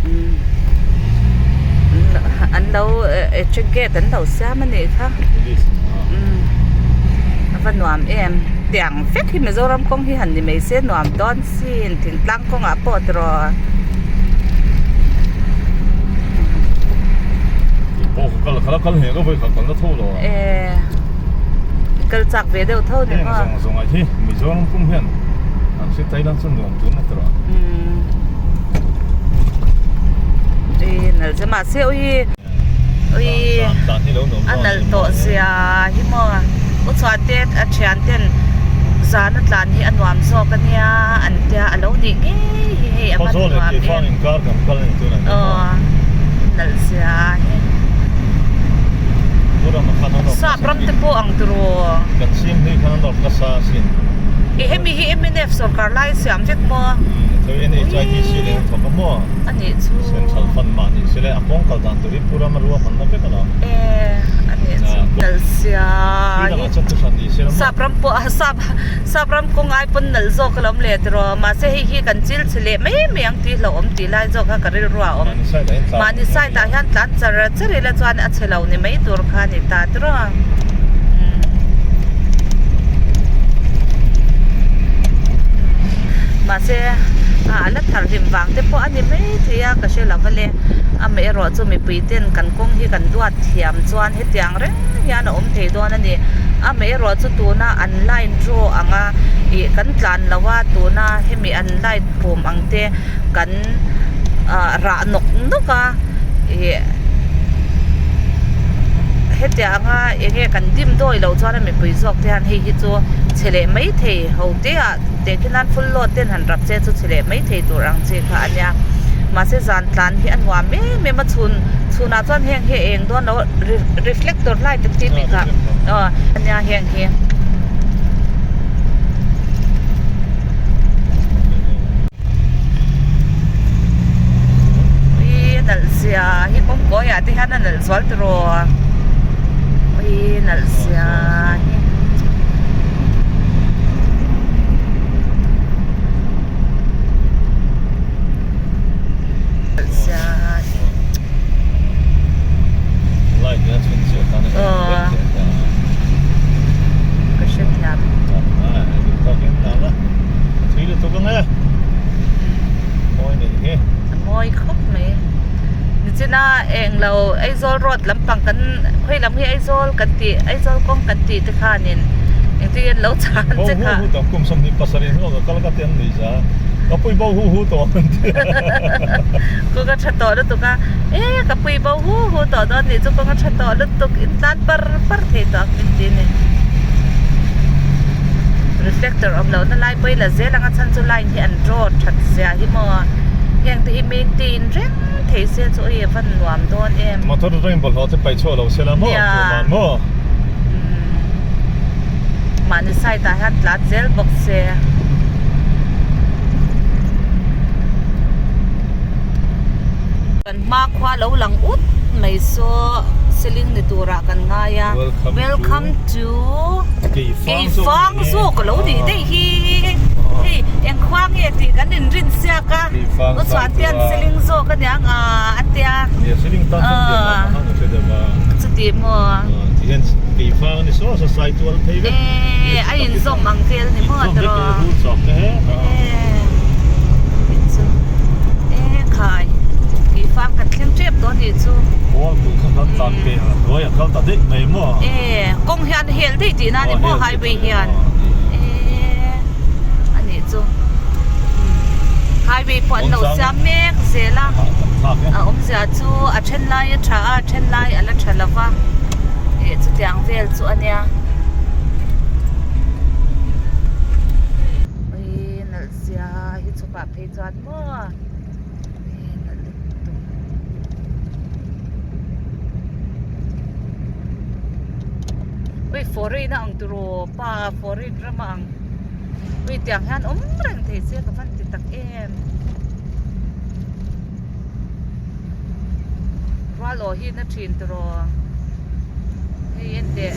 Umm an lo check gate an lo siam a nih kha. Police umm a va nuam em tiang vek hi Mizoram kawng hi han ni mai se nuam dawn sin thingtlang kawngah pawh tiraw. E kal chak ve deuh tho ni maw. Umm e nal che mahse ui ui a nal tawh zia hi maw u chhuah te a thian ten zan a tlan hi a nuam zawk a nia an tia a lo nih ngei hi hei a va nuam em aw nalh zia hi sap ram te pawh ang tiraw i hemi hi mnf sawrkar lai a siam vek maw a nih chu e a nih chu nalh zia hi sap ram pawh sap sap ram kawng ai pawn nalh zawk alawm le tiraw mahse hei hi kan chil chhe leh mai mai ang tih hlauhawm tih lai zawk kha ka rilru a awm mahni side ah hian tlan char char ila chuan a chhe lo ni mai tur kha a ni ta tiraw umm mahse a la thar hlim vang te pawh a ni mai thei a ka hre lo va le amaherawh chu mipui ten kan kawng hi kan duat thiam chuan hetiang reng hian a awm thei dawn a ni amaherawh chu tuna an line draw ang a ih kan tlan lo a tuna hemi an light phum ang te kan ah rah nawk nawk a ih hetiang a enge kan dim dawi loh chuan a mipui zawk te hian hei hi chu chhe leh mai thei ho te ah teh khian full load ten han rap che chu chhe leh mai thei tur ang chi kha a nia mahse zan tlan hi a nuam em em a chhun chhunah chuan heng hi a eng dawn lo reflector light an tih mai kha aw a nia heng hi. Ui a nalh zia hi kawngkawi ah te hian a nalh zual tiraw ui nalh zia hi. Mawi khawp mai nichina englo Aizawl road lampang kan khawi lam hi Aizawl kan tih Aizawl kawng kan tih te khanin engtin nge an lo chhan che kha. Kawng a tha tawh lutuk a e ka pui bo hu hu tawh dawn nih chu kawng a tha tawh lutuk in tlan par par thei tawh ang min ti a ni. Reflector awm loh na lai pawh hi la zel ang a chhan chu line hi an draw that zia hi maw heng te hi maintain reng thei se chu ui a van nuam dawn em. Motor atangin bawlhhlawh te paih chhuah lo se la maw Nia maw. Mahni side ah hian tlan zel bawk se. Kan hma khua lo lang ut mai saw seling ni turah kan ngai a welcome to keifang zawk a lo nih daih hi hei eng khua nge tih kan inrin siak a u chuan te an seling zawk a niang a a tia chuti maw e a inzawm ang vel ni maw tiraw e khai keifang kan thleng tep dawn nih chu e kawng hian hel daih tih na ni maw highway hian e a nih chu highway pawh an lo siam mek zel a a awmzia chu a then lai a tha a a then lai a la tha lo va ih chutiang vel chu a nia. Ui nalh zia hi chhukah phei chuan maw ui nalh lutuk. Ui foreign a ang tiraw pa foreign ram a ang ui tiang hian awm reng thei se ka van ti tak em rual aw hi na thin tiraw hei enteh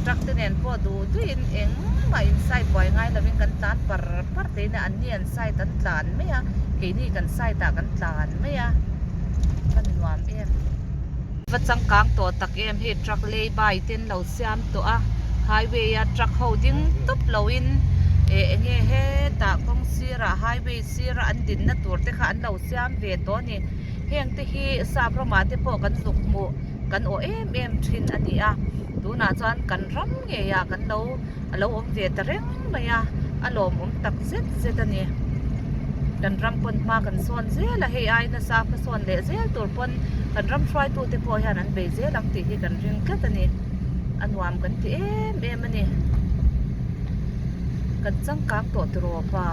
truck te nen. nen pawh duh duhin engmah in side buai ngai lovin kan tlan par par tein a anni an side an tlan mai a keini kan side ah kan tlan mai a a nuam em. Va changkang tawh tak em hei truck lay by te an lo siam tawh a highway a truck ho ding tawp loin eh enge hetah kawng sirah highway sira an dinna tur te kha an lo siam ve tawh a ni heng te hi sap ramah te pawh kan zuk hmuh kan awh em em thin a ni a tunah chuan kan ram ngei ah kan lo a lo awm ve ta reng mai a a lawmawm tak zet zet a ni kan ram pawn hma kan sawn zel a hei ai nasa hmasawn leh zel tur pawn kan ram hruaitu te pawh hian an bei zel ang tih hi kan ring tlat a ni a nuam kan ti em em a ni kan changkang tawh tiraw pa.